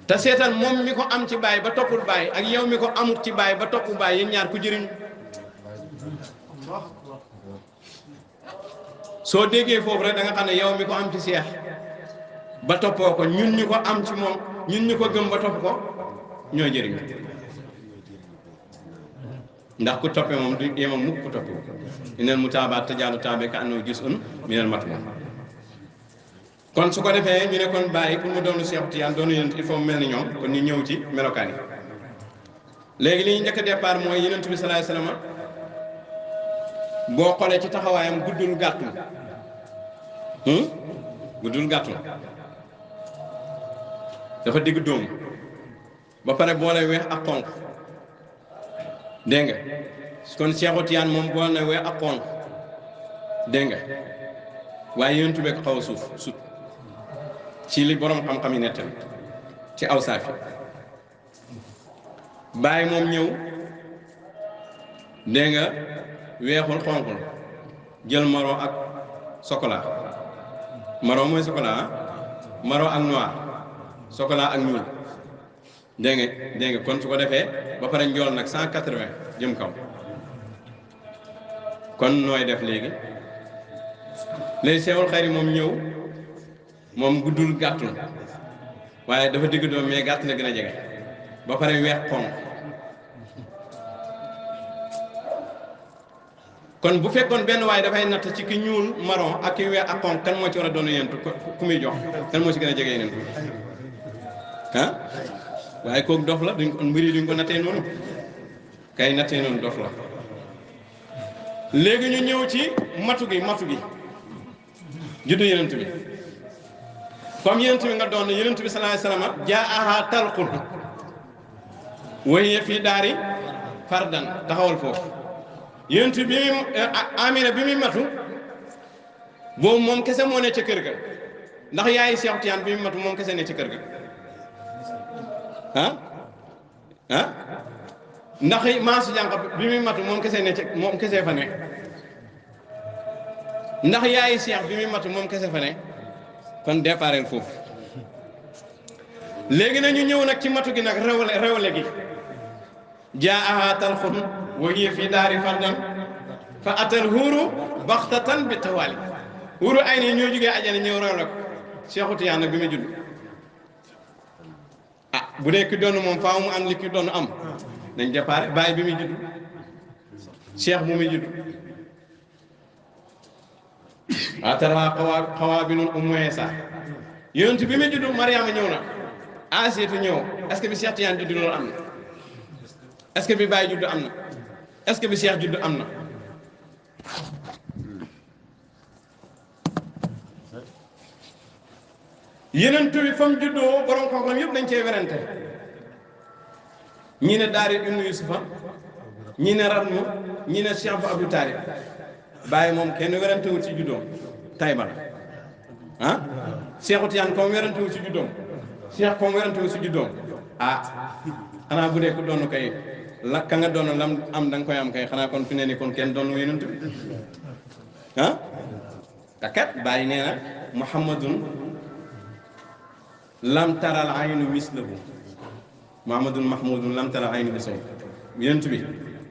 te seetal moom mi ko am ci Baye ba toppul Baye ak yow mi ko amut ci Baye ba toppul Baye yéen ñaar ku jëriñ soo déggee foofu rek da nga xam ne yow mi ko am ci seex ba toppoo ko ñun ñu ko am ci moom ñun ñu ko gëm ba topp ko ñoo jëriñ ndax ku toppee moom du yemam mukk ku toppee inal mutaabaat tajaalu taabe ka annahu juz'un minal matmuum kon su ko defee ñu ne kon bàyyi pour mu doonu Cheikh Tidiane doonu yonent il faut mu mel ni ñoom kon ñu ñëw ci melokaan yi léegi li ñu njëkk a départ mooy yonent bi sallallahu alayhi wasallam boo xoolee ci taxawaayam guddul gàttul guddul gàttul dafa digg dóomu ba pare boole weex ak xonq dégg nga kon Cheikh Tidiane moom boole na weex ak xonq dégg nga waaye yonent bi ko xaw a suuf sut ci li borom xam-xam yi nettal ci aw saafi bàyyi moom ñëw dégg nga weexul xonqul jël marron ak chocolat marron mooy chocolat marron ak noir chocolat ak ñuul dégg nga kon su ko defee ba pare njool nag 180 jëm kaw kon nooy def léegi seewul xayri moom ñëw moom guddul gàttul waaye dafa digg doom mais gàtt la gën a jege ba pare weex xonq kon bu fekkoon benn waaye dafay natt ci ki ñuul marron ak ki weex ak xonq kan moo ci war a doon yenentu ku muy jox kan moo ci gën a jege yenentu ah waaye kooku dof la duñ ko mbir yi duñ ko nattee noonu kay nattee noonu dof la léegi ñu ñëw ci matu gi juddu yenentu bi comme yenentu bi nga doon yenentu bi sallallahu alayhi wasallam jaa aha talqun waye fii daari fardan taxawal foofu yenentu bi Amina bi muy matu boobu moom kese moo ne ca kër ga ndax yaayi Cheikh Tidiane bi muy matu moom kese ne ca kër ga ndax maasu jànq bi muy matu moom kese ne ca moom kese fa ne ndax yaayi Cheikh bi muy matu moom kese fa ne kon déparel foofu léegi nag ñu ñëw nag ci matu gi nag rewle gi jaa aha talxun wa hiya fi daari fardan fa atal huuru baxtatan bi tawaali huuru ay nii ñoo jógee ajana ñëw rewle ko Cheikh Tidiane nag bi muy judd bu dee ki doon moom faaw mu am li ki doon am nañ départ bàyyi bi muy judd Cheikh mu muy judd atara xawaa bi noonu Ummu Iisa yonent bi muy judd Mariama ñëw na Asiyatu ñëw est-ce que bi Cheikh Tidiane judd loolu am na est-ce que bi Baye judd am na est-ce que bi Cheikh judd am na yonent bi fa mu juddoo borom xam-xam yëpp dañ cee werante ñii ne daari ibnu Yusufa ñii ne Radmu ñii ne Cheikh bu Abdou Talib Baye moom kenn werantewul ci juddoom Tayba la Cheikh Tidiane comme werantewul ci juddoom Cheikh comme werantewul ci juddoom xanaa bu dee ku doon kay la ka nga doon lam am da nga koy am kay xanaa kon fi ne ni kon kenn doon yonent bi takat Baye nee na Muhammadun lam taral aynu mislahu Muhammadun Mahmudun lam taral aynu mislahu yonent bi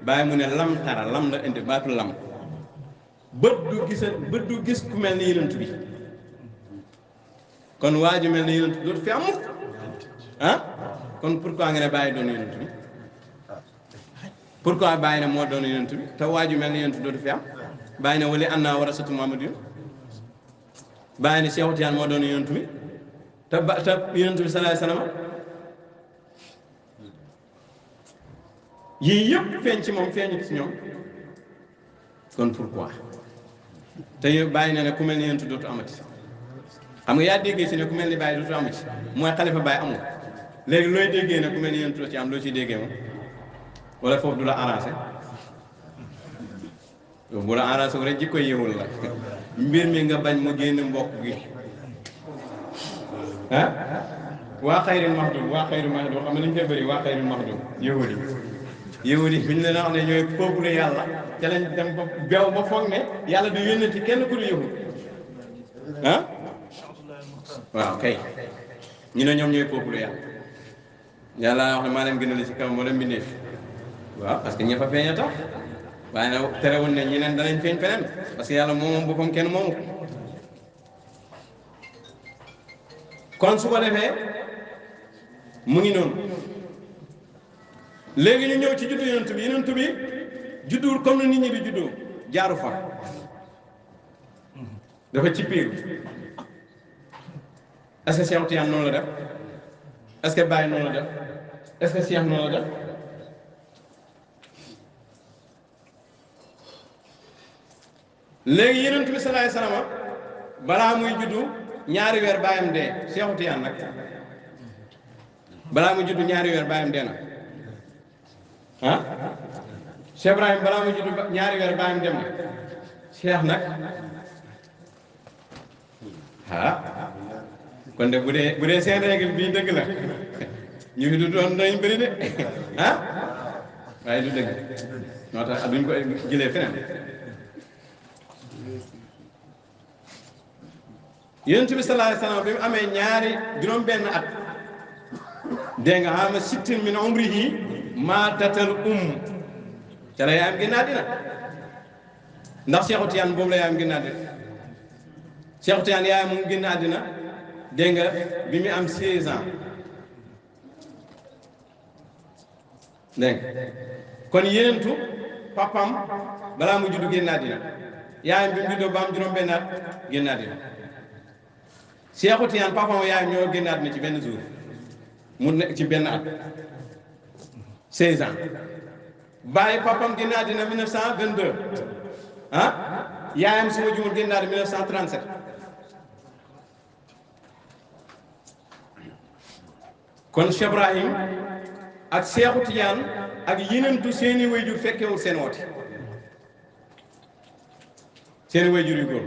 Baye mu ne lam tara lam la indi baatu lam bët du gis ku mel ni yonent bi kon waa ju mel ni yonent dootu fi am kon pourquoi nga ne Baye doon yonent bi pourquoi Baye ne moo doon yonent bi te waa ju mel ni yonent dootu fi am Baye ne wali anna warasatu Muhammadin Baye ne Cheikh Tidiane moo doon yonent bi te yonent bi sallallahu alayhi wasallam yii yëpp feeñ ci moom feeñu ci ñoom kon pourquoi te yow Baye na ne ku mel ni yonent dootu amati xam nga yaa déggee si ne ku mel ni Baye dootu amati mooy xalifa Baye amul léegi looy déggee ne ku mel ni yonent dootu ci am loo ciy déggee moom wala foofu du la arrangé yow bu la arrangé wu rek jikko yewul la mbir mi nga bañ mu génn mbokk gi waa xayril maxdum xam nga nañu fee bëri waa xayril maxdum yahudi bi ñu leen wax ne ñooy peuple yàlla ca lañ dem ba beew ba foog ne yàlla du yónnati kenn ku du yahud waaw kay ñu ne ñoom ñooy peuple yàlla wax ne maa leen gënal ci kaw moo leen bindee waaw parce que ña fa feeñ a tax waaye nag terewul ne ñeneen danañ feeñ feneen parce que yàlla moom boppam kenn moomu ko kon su ko defee mu ngi noonu léegi ñu ñëw ci juddu yonent bi judduwul comme ni nit ñi di juddoo jaaru fa dafa ci piir est-ce que Cheikh Tidiane noonu la def est-ce que Baye noonu la def est-ce que Cheikh noonu la def léegi Yonent bi sallallahu alayhi wasallam balaa muy juddu ñaari weer baayam dee Cheikh Tidiane nag balaa muy juddu ñaari weer baayam dee na ah Cheikh Ibrahim balaa muy juddu ñaari weer baayam dem na Cheikh nag kon de bu dee seen règle bii dëgg la ñu fi du doon dañ bëri de waaye du dëgg moo tax duñ ko jëlee feneen Yonent bi sallallahu alayhi wasallam bi mu amee ñaari juróom-benn at dégg nga xam ne sittin min umrihi maatatal ca la yaayam génn àddina ndax Cheikh Tidiane boobu la yaayam génn àddina Cheikh Tidiane yaayam mu génn àddina dégg nga bi mu am 16 ans dégg nga kon yéenentu papam balaa mu juddu génn àddina yaayam bi mu juddoo ba am juróom-benn at génn àddina Cheikh Tidiane papam yaayam ñoo génn àddina ci benn jour mu nekk ci benn at 16 ans bàyyi papam génn àddina 1922 yaayam suma jumul génn àddina 1937 kon Cheikh Ibrahim ak Cheikh Tidiane ak yenentu seeni wayjur fekkewul seen woote seeni wayjur yu góor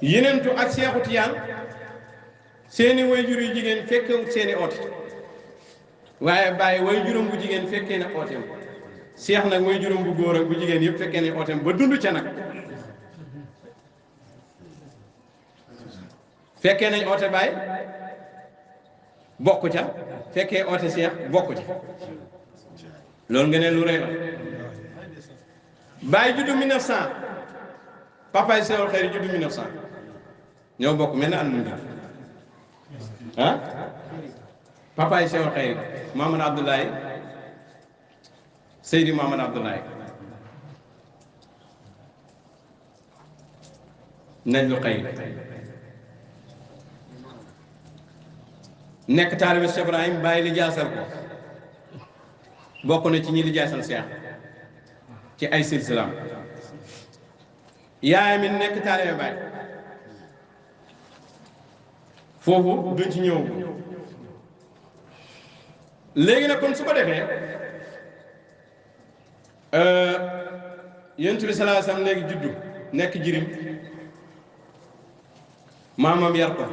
yenentu ak Cheikh Tidiane seeni wayjur yu jigéen fekkewul seeni oote waaye bàyyi wayjuram bu jigéen fekkee na ooteem Cheikh nag wayjuram bu góor ak bu jigéen yëpp fekkee ne ooteem ba dund ca nag fekkee nañ oote baay bokk ca fekkee oote Cheikh bokk ca loolu nga ne lu rëy la baay juddu 1900 papaay Sewal Xayri juddu 1900 ñoo bokk mel na am mu juddu papaay Sewal Xayri Mamadou Abdoulaye Seydi Mamadou Abdoulaye nañ lu xëy nekk taalibe Cheikh Ibrahim bàyyi li jaasal ko bokk na ci ñi li jaasal Cheikh ci ay silsilaam yaayam it nekk taalibe bàyyi foofu duñ ci ñëw léegi nag kon su ko defee Yonent bi sallallahu alayhi wasallam léegi juddu nekk jirim maamam yar ko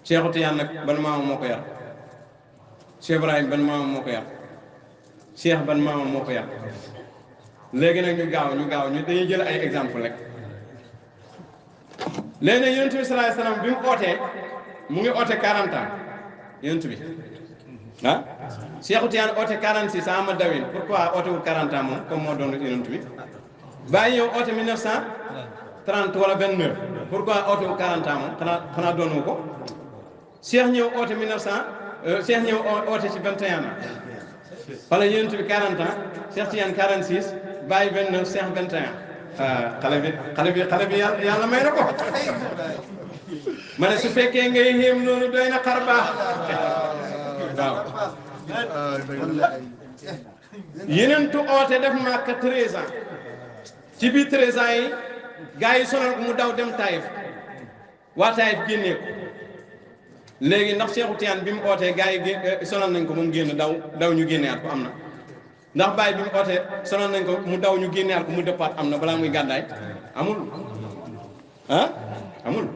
Cheikh Tidiane nag ban maamam moo ko yar Cheikh Ibrahim ban maamam moo ko yar Cheikh ban maamam moo ko yar léegi nag ñu gaaw ñu dañuy jël ay exemple rek léegi nag Yonent bi sallallahu alayhi wasallam bi mu ootee mu ngi oote 40 ans Yonent bi Cheikh Tidiane oote 46 ans ma dawin pourquoi oote wu 40 ans moom comme moo doon Yonent bi bàyyi ñëw oote 1930 wala 29 pourquoi oote wu 40 ans moom xanaa doonu ko Cheikh ñëw oote 1900 Cheikh ñëw oote ci 21 ans wala Yonent bi 40 ans Cheikh Tidiane 46 bàyyi 29 Cheikh 21 xale bi yàlla may na ko ma ne su fekkee ngay xéem loolu doy na xar baax waaw Yonentu oote def Makka 13 ans ci biir 13 ans yi gars yi sonal ko mu daw dem Taïf waa Taïf génnee ko léegi ndax Cheikh Tidiane bi mu ootee gars yi sonal nañ ko moom génn daw ñu génneewaat ko am na ndax Baye bi mu ootee sonal nañ ko mu daw ñu génneewaat ko mu dëppaat am na balaa muy gàddaay amul amul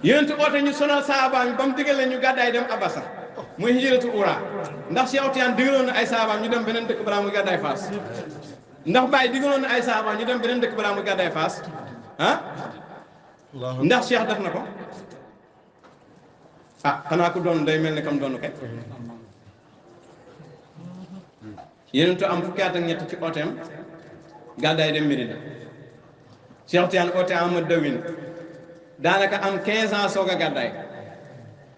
Yonentu oote ñu sonal sahabaam yi ba mu digal leen ñu gàddaay dem Abasa muy hijratu ura ndax Cheikh Tidiane digaloon na ay sahabaam ñu dem beneen dëkk balaa muy gàddaay Faas ndax Baye digaloon na ay sahabaam ñu dem beneen dëkk balaa muy gàddaay Faas ndax Cheikh def na ko xanaa ku doon day mel ni kam doonu kay Yonentu am fukki at ak ñett ci ooteem gàddaay dem Medina Cheikh Tidiane oote Ahmad Dawin daanaka am 15 ans soog a gàddaay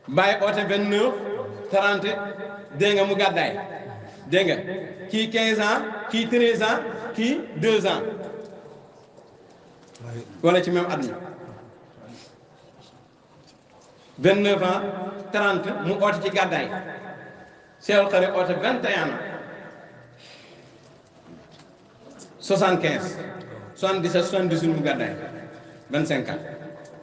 Baye oote 29 30 dégg nga mu gàddaay dégg nga kii 15 ans kii 13 ans kii 2 ans wala ci même at mi 29 ans 30 mu oote ci gàddaay Seexul Xadiim oote 21 ans 75 77 78 mu gàddaay 25 ans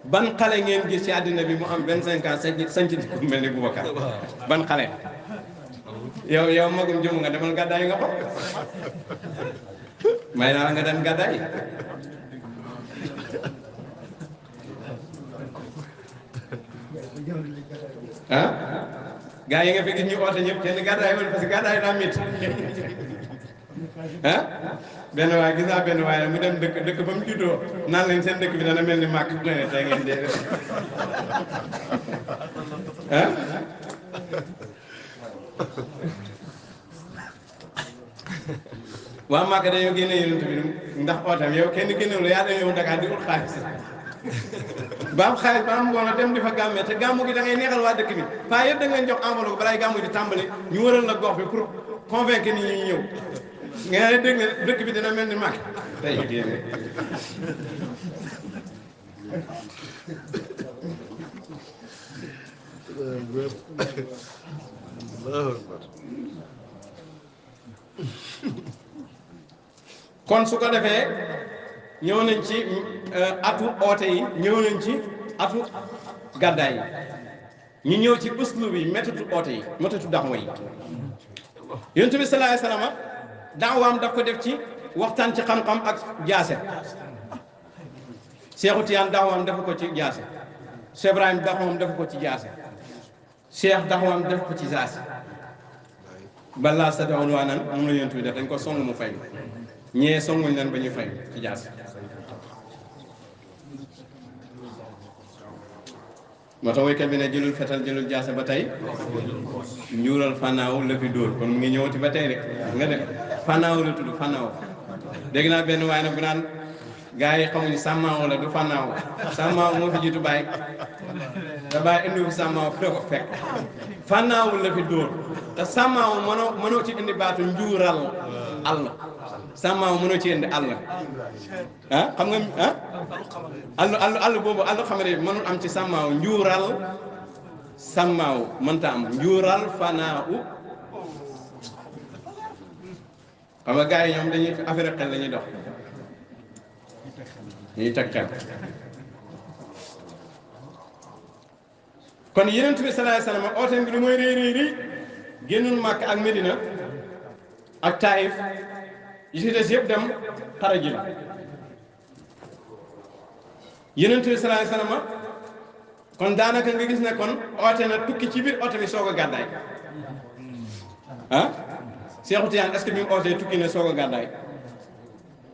ban xale ngeen gis ci àddina bi mu am 25 ans sañ ci ku mel ni Boubacar ban xale yow magum jëm nga demal gàddaay nga xool may naa nga dem gàddaay ah gaa yi nga fi gis ñu oote ñëpp kenn gàddaay woon parce que gàddaay daa métti ah benn waay gis naa benn waay mu dem dëkk ba mu juddoo naan leen seen dëkk bi dana mel ni màkk ne ne tey ngeen dee ah waa màkk dañoo génne yonent bi ndax ootam yow kenn génnewul yaa dañoo ñëw Dakar di ut xaalis ba am xaalis ba am ngoon dem di fa gàmmee te gàmmu gi da ngay neexal waa dëkk bi paa yëpp da nga leen jox enveloppe balaay gàmmu di tàmbali ñu wëral la gox bi pour convaincre nit ñi ñëw nga ne dégg ne dëkk bi dina mel ni màkk tey génne kon su ko defee ñëw nañ ci atu oote yi ñëw nañ ci atu gàddaay yi ñu ñëw ci uslu bi méthode oote yi méthode daxwa yi yonent bi sallallahu alayhi wasallam daawaam daf ko def ci waxtaan ci xam-xam ak jaase Seexu Tijaan daawaam def ko ci jaase Cheikh Ibrahim daawaam def ko ci jaase Cheikh daawaam def ko ci jaase balaa sa dawoon waa nan moom la yonent bi def dañ ko song mu fay ñee songuñ leen ba ñu fay ci jaase moo tax woykat bi ne jëlul fetal jëlul jaase ba tey njuural fannaaw la fi dóor kon mu ngi ñëwati ba tey rek nga dem fannaaw la tudd fannaaw dégg naa benn waaye nag bu naan gars yi xamuñu sàmmaaw la du fannaaw sàmmaaw moo fi jiitu bàyyi te bàyyi indi fi sàmmaaw fi ko fekk fannaaw la fi dóor te sàmmaaw mënoo ci indi baatu njuural àll sàmmaaw mënoo ci indi àll ah xam nga ah àll boobu àll xamare mënul am ci sàmmaaw njuural sàmmaaw mënta am njuural fanaaw xam nga gars yi ñoom dañuy affaire xel la ñuy dox ñuy teg xel kon Yonent bi sallallahu alayhi wasallam oote bi lu mooy réy génnul Màkka ak Medina ak Taïf yi ci des yëpp dem xare ji la Yonent bi sallallahu alayhi wasallam kon daanaka nga gis ne kon oote na tukki ci biir oote bi soog a gàddaay ah Seexu Tijaan est-ce que bi mu ootee tukki na soog a gàddaay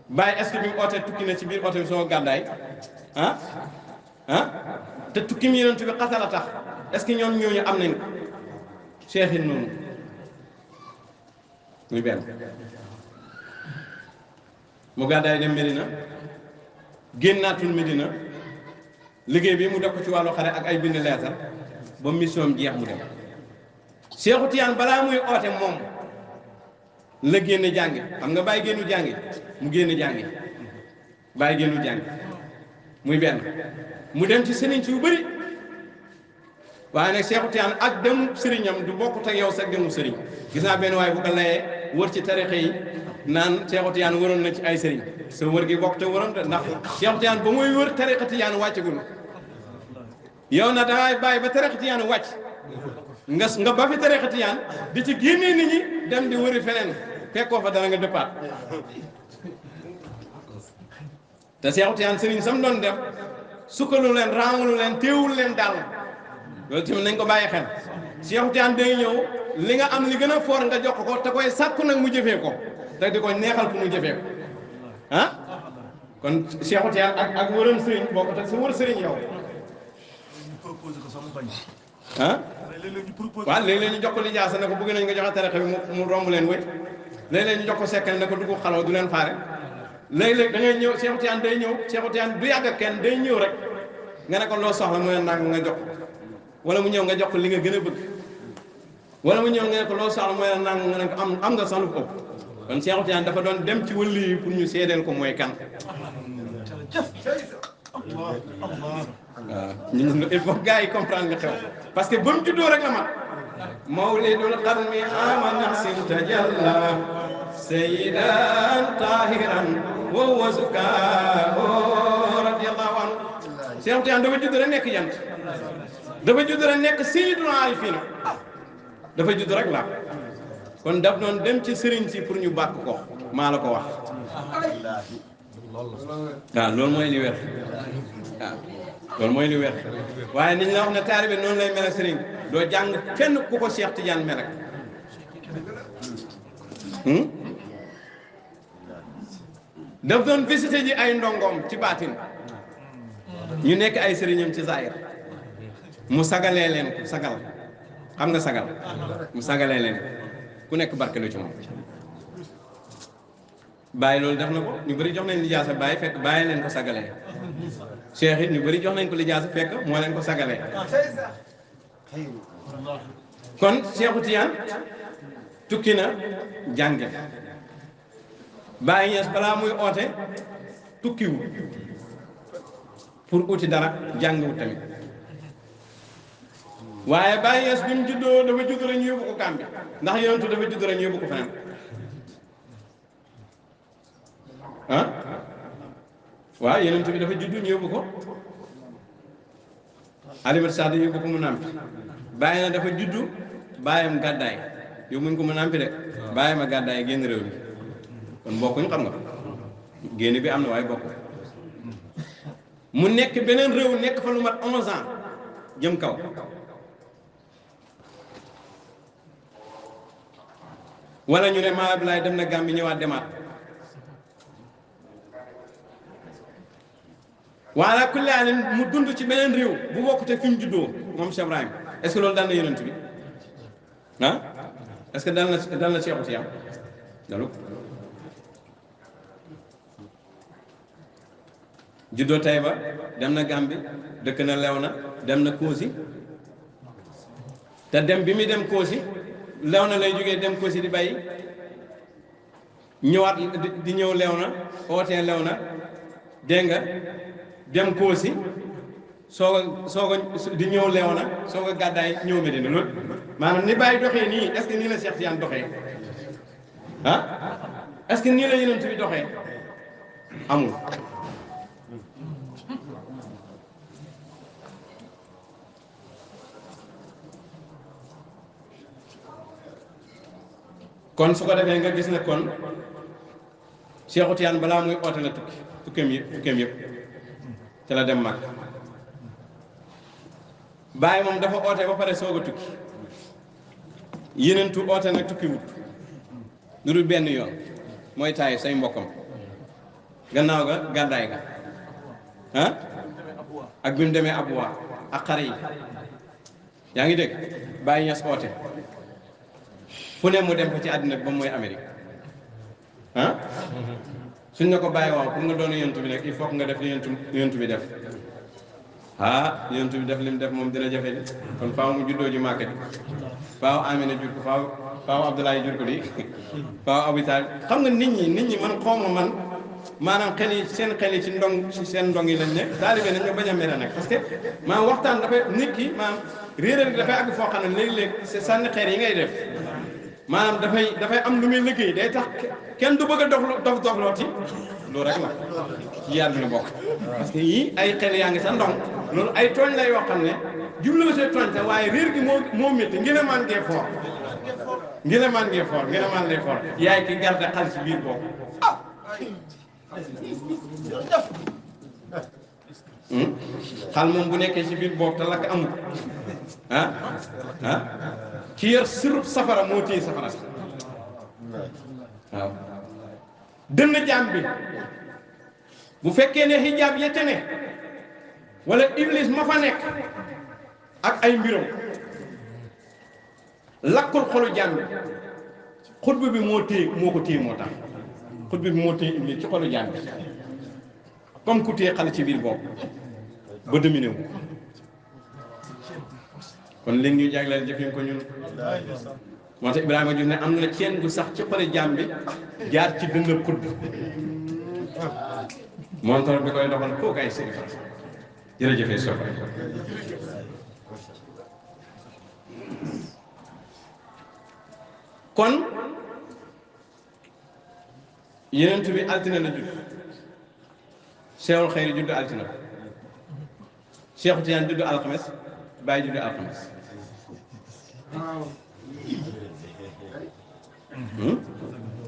Baye est-ce que bi mu ootee tukki na ci biir oote bi soog a gàddaay te tukki mi Yonent bi xasal a tax est-ce que ñoom ñooñu am nañ ko Cheikh yi noonu muy benn mu gàddaay dem Medina génnaatul Medina liggéey bi mu def ko ci wàllu xare ak ay bind leetar ba mission jeex mu dem Seexu Tijaan balaa muy oote moom la génne jàngi xam nga bàyyi génnu jàngi mu génne jàngi bàyyi génnu jàngi muy benn mu dem ci sëriñ ci yu bëri waaye nag Seexu Tijaan ak dem sëriñam du bokkut ak yow sax demu sëriñ gis naa benn waaye bu ko layee wër ci tarixa yi naan Seexu Tijaan waroon na ci ay sëriñ sa wër gi bokk te waroon te ndax Seexu Tijaan ba muy wër tarixa Tijaan wàccagul yow na dangay bàyyi ba tarixa Tijaan wàcc nga ba fi tarixa Tijaan di ci génnee nit ñi dem di wëri feneen fekkoo fa dara nga dëppaat te Seexu Tijaan sëriñ sam doon def sukkalu leen raamalu leen téewul leen daal loolu tamit nañ ko bàyyi xel Seexu Tijaan day ñëw li nga am li gën a foor nga jox ko te koy sàkku nag mu jëfee ko te di ko neexal pour mu jëfee ko ah kon Seexu Tijaan ak wëram sëriñ boo ko teg sa wër sëriñ yow ah waaw léeg-léeg ñu jox ko lijaasa ne ko bëgg nañ nga joxe tarixa bi mu romb leen wëy léeg-léeg ñu jox ko sekkal ne ko dugg xalaw du leen faare léeg-léeg da ngay ñëw Seexu Tijaan day ñëw Seexu Tijaan du yàgg ak kenn day ñëw rek nga ne ko loo soxla mu ne nang nga jox wala mu ñëw nga jox ko li nga gën a bëgg wala mu ñëw nga ne ko loo soxla mu ne nang nga ne ko am nga sax lu ko ëpp kon Seexu Tijaan dafa doon dem ci wëlli yi pour ñu seedeel ko mooy kan il faut gars yi comprendre nga xew parce que ba mu juddoo rek la mat mawlidul qarni ama nahsin tajalla sayyidan tahiran wa wazuka radiyallahu anhu Cheikh Tidiane dafa judd rek nekk jant dafa judd rek nekk sayyidul arifina dafa judd rek la kon daf doon dem ci sëriñ si pour ñu bàkk ko maa la ko wax waaw loolu mooy li wér waaw loolu mooy li wér waaye niñ la wax ne taalibe noonu lay mel ak sëriñ doo jàng fenn ku ko Cheikh Tidiane mel ak daf doon visité ji ay ndongoom ci baatin ñu nekk ay sëriñam ci zaahir mu sagalee leen ko sagal xam nga sagal mu sagalee leen ku nekk barkelu ci moom bàyyi loolu def na ko ñu bëri jox nañ lijaasa bàyyi fekk bàyyi leen ko sagalee cheikh it ñu bëri jox nañ ko lijaasa fekk moo leen ko sagalee kon Cheikhu Tijaan tukki na jànge Baay Ñas balaa muy oote tukkiwu pour uti dara jàngiwu tamit waaye Baay Ñas bi mu juddoo dafa judd rek ñu yóbbu ko Gàmbi ndax yonentu dafa judd rek ñu yóbbu ko feneen ah waaw yonent bi dafa juddu ñu yóbbu ko Alimatu Saadi yóbbu ko mu nàmpi bàyyi na dafa juddu bàyyam gàddaay yóbbuñ ko mu nàmpi de bàyyam a gàddaay génn réew mi kon bokkuñ xam nga génn bi am na waaye bokk mu nekk beneen réew nekk fa lu mat 11 ans jëm kaw wala ñu ne maa Abdoulaye dem na Gàmbi ñëwaat demaat wala kulli alim mu dund ci beneen réew bu bokkute fi mu juddoo moom Cheikh Ibrahim est-ce que loolu dal na yonent bi ah est-ce que dal na Cheikh Tijaan dalu juddoo Taïba dem na Gàmbi dëkk na Léona dem na Koosi te dem bi muy dem Koosi Léona lay jógee dem Koosi di bàyyi ñëwaat di ñëw Léona ootee Léona dégg nga dem Koosi soog a di ñëw Léona soog a gàddaay ñëw Medina loolu maanaam ni Baye doxee nii est-ce que nii la Cheikh Tidiane doxee ah est-ce que nii la Yonent bi doxee amul kon su ko defee nga gis ne kon Cheikh Tidiane balaa muy oote la tukkeem yëpp ca la dem mag Baye moom dafa oote ba pare soog a tukki yenentu oote nag tukki wut lu dul benn yoon mooy taay say mbokkam gannaaw ga gàddaay ga ah ak bi mu demee Abuwa ak xare yi yaa ngi dégg Baye Ñas oote fu ne mu dem fa ci àddina bi ba mooy Amérique ah suñ ne ko bàyyi waaw pour nga doon yonent bi nag il faut que nga def li yonent bi def ah yonent bi def li mu def moom dina jafe di kon faaw mu juddoo ji Màkka faaw Amina jur ko faaw Abdoulaye jur ko di faaw Abu Taalib xam nga nit ñi man xawma man maanaam seen xel yi ci seen ndong yi lañ ne taalibe nañ nga bañ a mere nag parce que maanaam waxtaan dafay nit ki maanaam réeral gi dafay àgg foo xam ne léeg-léeg c'est sànni xeer yi ngay def maanaam dafay am lu muy liggéey day tax kenn du bëgg a dof looti loolu rek la ci yaar bi la bokk parce que yii ay xel yaa ngi sa ndong loolu ay tooñ la yoo xam ne jublu see tooñ te waaye réer gi moo métti ngenemaan ngee foor ngenemaan lay foor yaay ki garde xal ci biir boobu xal moom bu nekkee ci biir boobu te lakk amul ki yor sirub safara moo téye safara sax waaw dënn jaam bi bu fekkee ne xijaab yette ne wala iblis ma fa nekk ak ay mbiram lakkul xolu jaam bi xutba bi moo ko téye moo tax xutba bi moo téye iblis ci xolu jaam bi comme ku téye xale ci biir boobu ba dominé wu kon léegi ñu jagleel jëfin ko ñun moo tax Ibrahima Diouf ne am na ceen gu sax ci xole jaam bi jaar ci dënn xutb montor bi koy doxal kooku ay Sëriñ Fall jërëjëfee sopp kon yenentu bi altine la judd Cheikhul Xayri judd altine Cheikh Tidiane judd alxames Baye judd alxames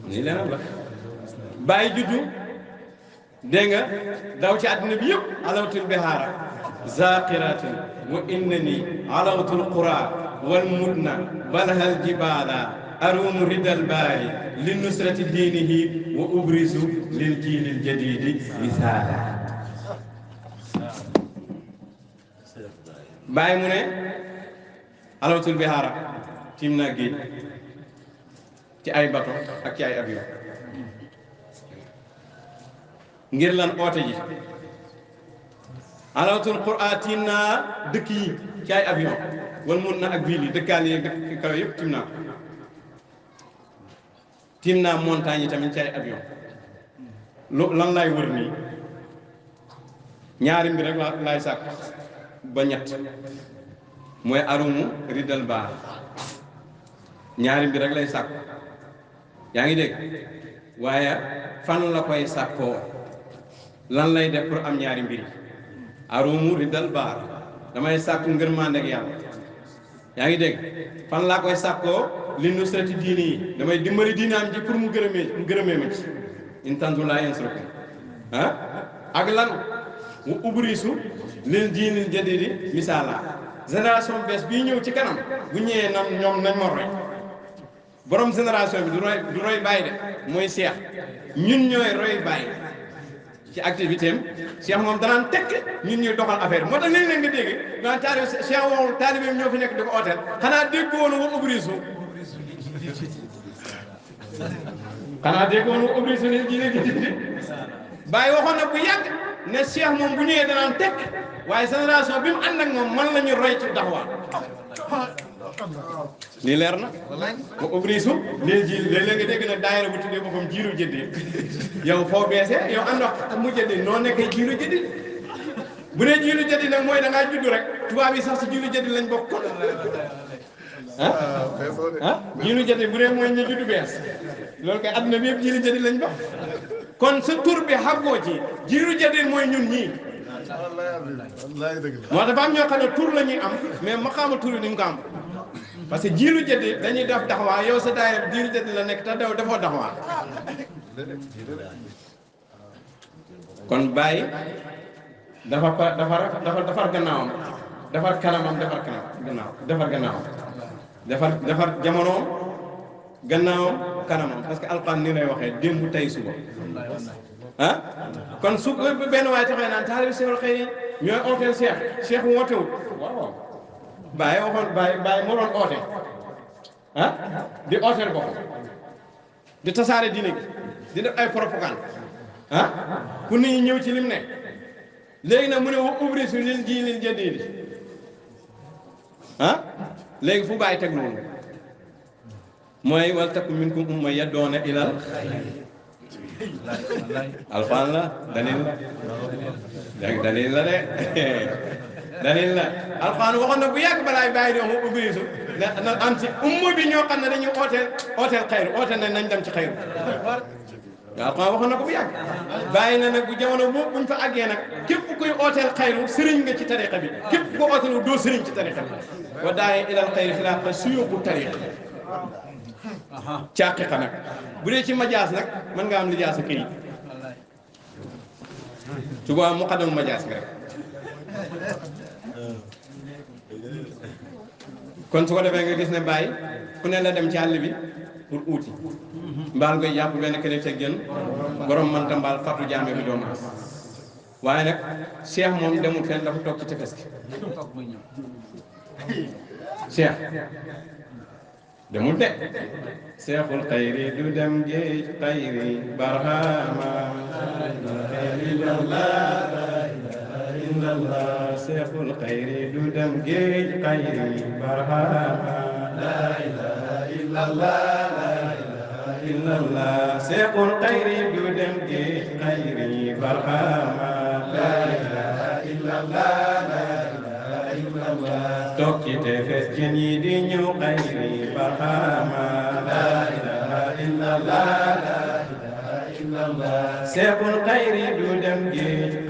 nii leneen la Baye juddu dégg nga daw ci àddina bi yëpp alawtul bihaara zaqiratin wa innani alawtul qura wal mudna balhal jibala arumu ridal baari li nusrati diinihi wa ubrisu lil jiilil jadidi misaala Baye mu ne alawtul bihaara tiim naa géej ci ay bato ak ci ay avion ngir lan oote ji alawtul qur'an tiim naa dëkk yi ci ay avion wala mun na ak ville yi dëkkaan yi dëkk kaw yëpp tiim naa montagne yi tamit ci ay avion lan lay wër nii ñaari mbir rek laay sàkk ba ñett mooy arumu ridal baar ñaari mbir rek lay sàkk yaa ngi dégg waaye fan la koy sàkkoo lan lay def pour am ñaari mbir yi arumu ridal baar damay sàkku ngërmande ak yàlla yaa ngi dégg fan laa koy sàkkoo li nusrati diini yi damay dimbali diinaam ji pour mu gërëmee ma ci in tantu laa yansurukum ak lan mu ubrisu lil diinil jadidi misaala génération bees bii ñëw ci kanam bu ñëwee ñoom nañ ma roy borom génération bi du roy bàyyi de mooy Cheikh ñun ñooy roy bàyyi ci activité am Cheikh moom danaan tekk ñun ñuy doxal affaire moo tax léeg-léeg nga dégg naan taalibe Cheikh waxul taalibe ñoo fi nekk di ko ooteel xanaa dégg woon wa ubrisu ni diine gi bàyyi waxoon na bu yàgg ne Cheikh moom bu ñëwee danaan tekk waaye génération bi mu ànd ak moom man la ñu roy ci daxwaa lii leer na ba ubrisu lii ji léeg-léeg nga dégg nag daayira bu tuddee boppam jiiru jëddi yow foo beesee yow ànd wax mu jëddi noo nekkee jiiru jëddi bu dee jiiru jëddi nag mooy da ngaa judd rek tubaab yi sax si jiiru jëddi lañ bokk jiiru jëddi bu dee mooy ñu judd bees loolu kay àdduna bi yëpp jiiru jëddi lañ bokk kon sa tur bi xàggoo ci jiiru jëddi mooy ñun ñii moo dafa am ñoo xam ne tur la ñuy am mais maqaama tur yi duñ ko am parce que jiiru jëddi dañuy def daxwaa yow sa daayira jiiru jëddi la nekk te daw defoo daxwaa kon Baye defar gannaawam defar kanamam defar jamonoom gannaawam kanamam parce que alxuraan ni lay waxee démb tey suba kon su benn waaye taxee naan taalibe Cheikhul Xayri ñooy ooteel Cheikh wootewul waaw Baye moo doon oote di ooteel boppam di tasaare diine gi di def ay propagande ku nit ñi ñëw ci lim ne léegi nag mu ne wa ubrisu lil diinil jadiidi léegi fu Baye teg loolu mooy wal takum minkum umma yad'uuna ilal alxuraan la dalil la de dalil la alxuraan waxoon na bu yàgg balaay bàyyi di wax mu ubrisu na am ci umma bi ñoo xam ne dañuy ooteel xayru ooteel nañ dem ci xayru alxuraan waxoon na ko bu yàgg bàyyi na nag bu jamono boobu buñ fa àggee nag képp kuy ooteel xayru sëriñ nga ci tariqa bi képp ko ooteel doo sëriñ ci tariqa bi wa daa'i ilal xayri xilaafa suyuuxu tariqa caaqiqa nag bu dee ci majaas nag mën nga am lijaasa këyit su boobaa muqaddam majaas nga rek kon su ko defee nga gis ne Baye ku ne la dem ci àll bi pour uuti mbaal koy jàpp benn kële teg jën borom manta mbaal fatu jaame bi doomu waaye nag Cheikh moom demul fenn dafa toog ci tefes gi Cheikh demul de Cheikhul Xayri du dem géej xayri barhama Cheikhul Xayri du dem géej xayri barhama la ilaha illallah la ilaha إلا الله سيق الخير بدم خيري برهاما لا إله إلا الله لا إله إلا الله توكي تفس جنيدي نيو خيري برهاما لا إله إلا الله لا إله إلا الله سيق الخير بدم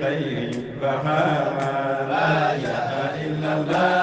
خيري برهاما لا إله إلا الله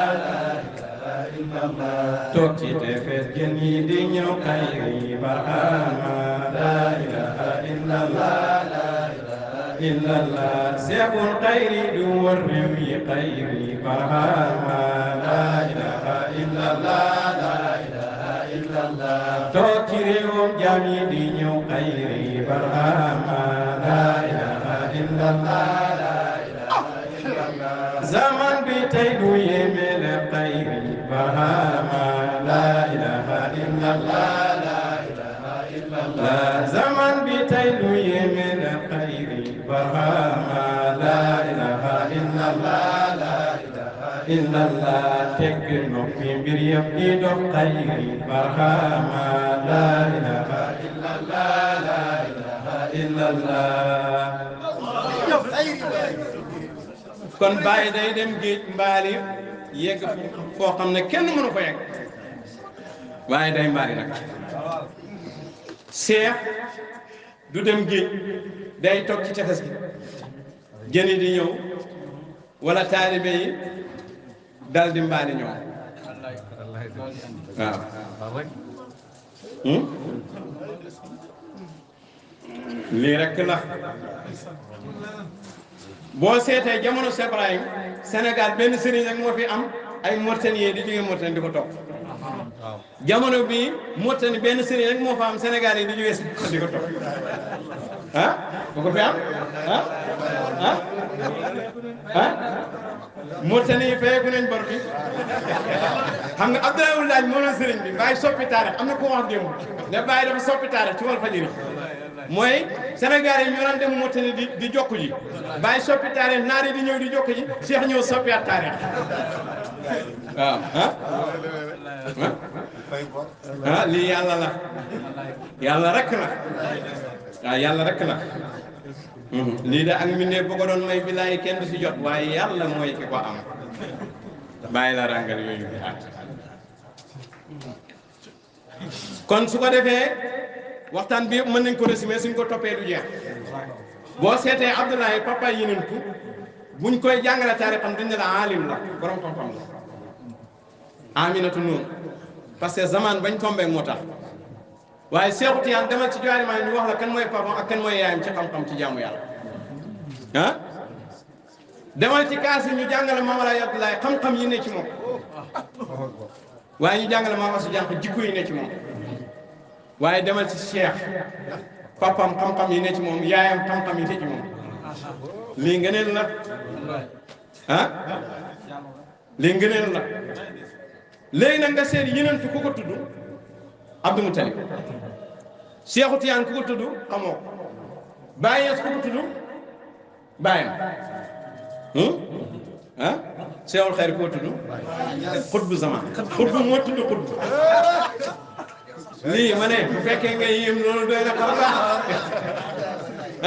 توكي تفس جنيدي نيو خيري برهاما لا إله إلا الله لا إله إلا الله سيف الخير دور رمي خيري برهاما لا إله إلا الله لا إله إلا الله توكي ريوم جميدي نيو خيري برهاما لا إله إلا الله لا إله إلا الله زمن بيتيدو يميل خيري برهاما لا إله إلا الله لا إله إلا الله زمن بيتيدو يمين خيري برهاما لا إله إلا الله لا إله إلا الله تكنو في بريم إيدو خيري برهاما لا إله إلا الله لا إله إلا الله kon bàyyi day dem géej mbaali yegg foo xam ne kenn mënu ko yegg waaye day mbaali nag seex du dem géej day toog ci tefes bi jëni di ñëw wala taalibe yi dal di mbaali ñëw waaw lii rek la boo seetee jamono Cheikh Ibrahim Sénégal benn sëriñ rek moo fi am ay Mauritaniens di jógee Mauritanie di ko topp jamono bii Mauritanie benn sëriñ rek moo fa am Sénégal yi di jógee di ko topp ah bu ko fi am ah ah ah Mauritanie yi fayeeku nañ bor bi xam nga Abdoulaye Wulaaj moo doon sëriñ bi Baye soppi taarix am na ko wax démb ne Baye dafa soppi taarix ci Walfadjri mooy Sénégal yi ñu daan dem Mauritanie di jokku ji Baye soppi taarix naar yi di ñëw di jokku ji Cheikh ñëw soppiwaat taarix waaw ah lii yàlla la yàlla rek la waaw yàlla rek la lii de ak mi ne bu ko doon may bilaay kenn du si jot waaye yàlla mooy ki ko am bàyyi la ràngal yooyu bi at kon su ko defee waxtaan bi mën nañ ko résumer suñ ko toppee du jeex boo seetee Abdoulaye papa yinentu buñ koy jàngale taarixam dañ ne la alim la borom xam-xam la Aminatu noonu parce que zaman bañ tombé moo tax waaye Seexu Tijaan demal ci Jawaahir ñu wax la kan mooy papam ak kan mooy yaayam ci xam-xam ci jaamu yàlla ah demal ci kaas ñu jàngale Maam Alaaji Abdoulaye xam-xam yi ne ci moom waaye ñu jàngale Maam Asu Jànq jikko yi ne ci moom waaye demal ci Cheikh papam xam-xam yi ne ci moom yaayam xam-xam yi ne ci moom lii ngëneel la ah lii ngëneel la léegi nag nga seet yenentu ku ko tudd Abdou Moutalib Seexu Tijaan ku ko tudd xamoo ko Baay Ñas ku ko tudd baayam ah Seexul Xayr ku ko tudd xutbu zaman xutbu moo tudd xutbu lii ma ne bu fekkee nga yéem loolu doy na xam nga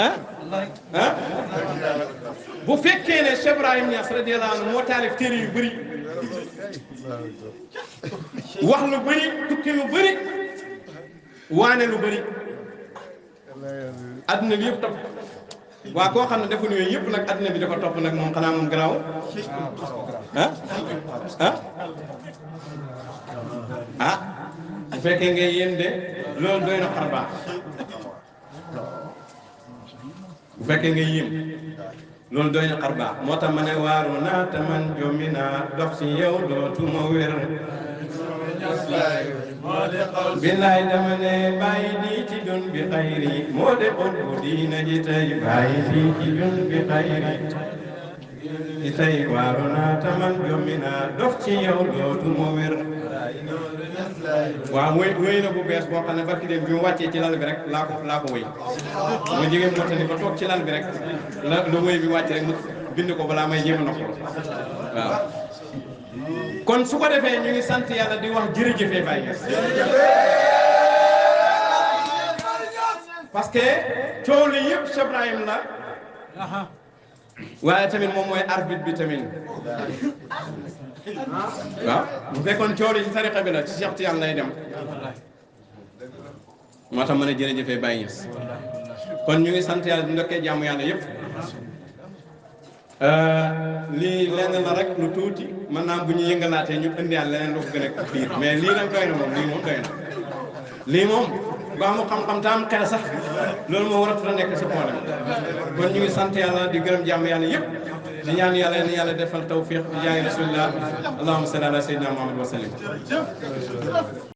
ah ah bu fekkee ne Cheikh Ibrahim Niass radiyallahu anhu moo taalif téere yu bëri wax lu bëri tukki lu bëri waane lu bëri adduna bi yëpp topp waa koo xam ne defuñu yooyu yëpp nag adduna bi da ko topp nag moom xanaa moom garaaw ah ah ah bu fekkee ngay yéen de loolu doy na xar baax bu fekkee ngay yéem loolu doy na xar baax moo tax ma ne waaru naa te man jommi naa dox ci yow dootuma wér billaay dama ne bàyyi di ci dun bi xayri moo de xut bu diina ji tey bàyyi di ci dun bi xayri ci tey waaru naa te man jommi naa dox ci yow dootuma wér waaw wéy na bu bees boo xam ne barki dem bi mu wàccee ci lal bi rek laa ko wéy ma jigéen moo tax ni ba toog ci lal bi rek la wéy bi wàcc rek mu bind ko balaa may jéem a noppal waaw kon su ko defee ñu ngi sant yàlla di wax jërëjëfee Baye Niass parce que coow li yëpp Cheikh Ibrahim la waaye tamit moom mooy arbitre bi tamit waaw bu fekkoon coow li ci tariqa bi la ci Cheikh Tidiane lay dem moo tax mën a jërëjëfee Baye Niass kon ñu ngi sant yàlla di ndokkee jàmm yàlla yëpp lii lenn la rek lu tuuti mën naa bu ñu yëngalaatee ñu indi yàlla leneen lu ko gën a biir mais lii nag doy na moom lii moom doy na lii moom ba mu xam-xam te am xel sax loolu moo war a nekk sa problème kon ñu ngi sant yàlla di gërëm jàmm yàlla yëpp di ñaan yàlla ni yàlla defal tawfiq di jaay rasulillah allahumma salli ala sayyidina muhammad wa sallim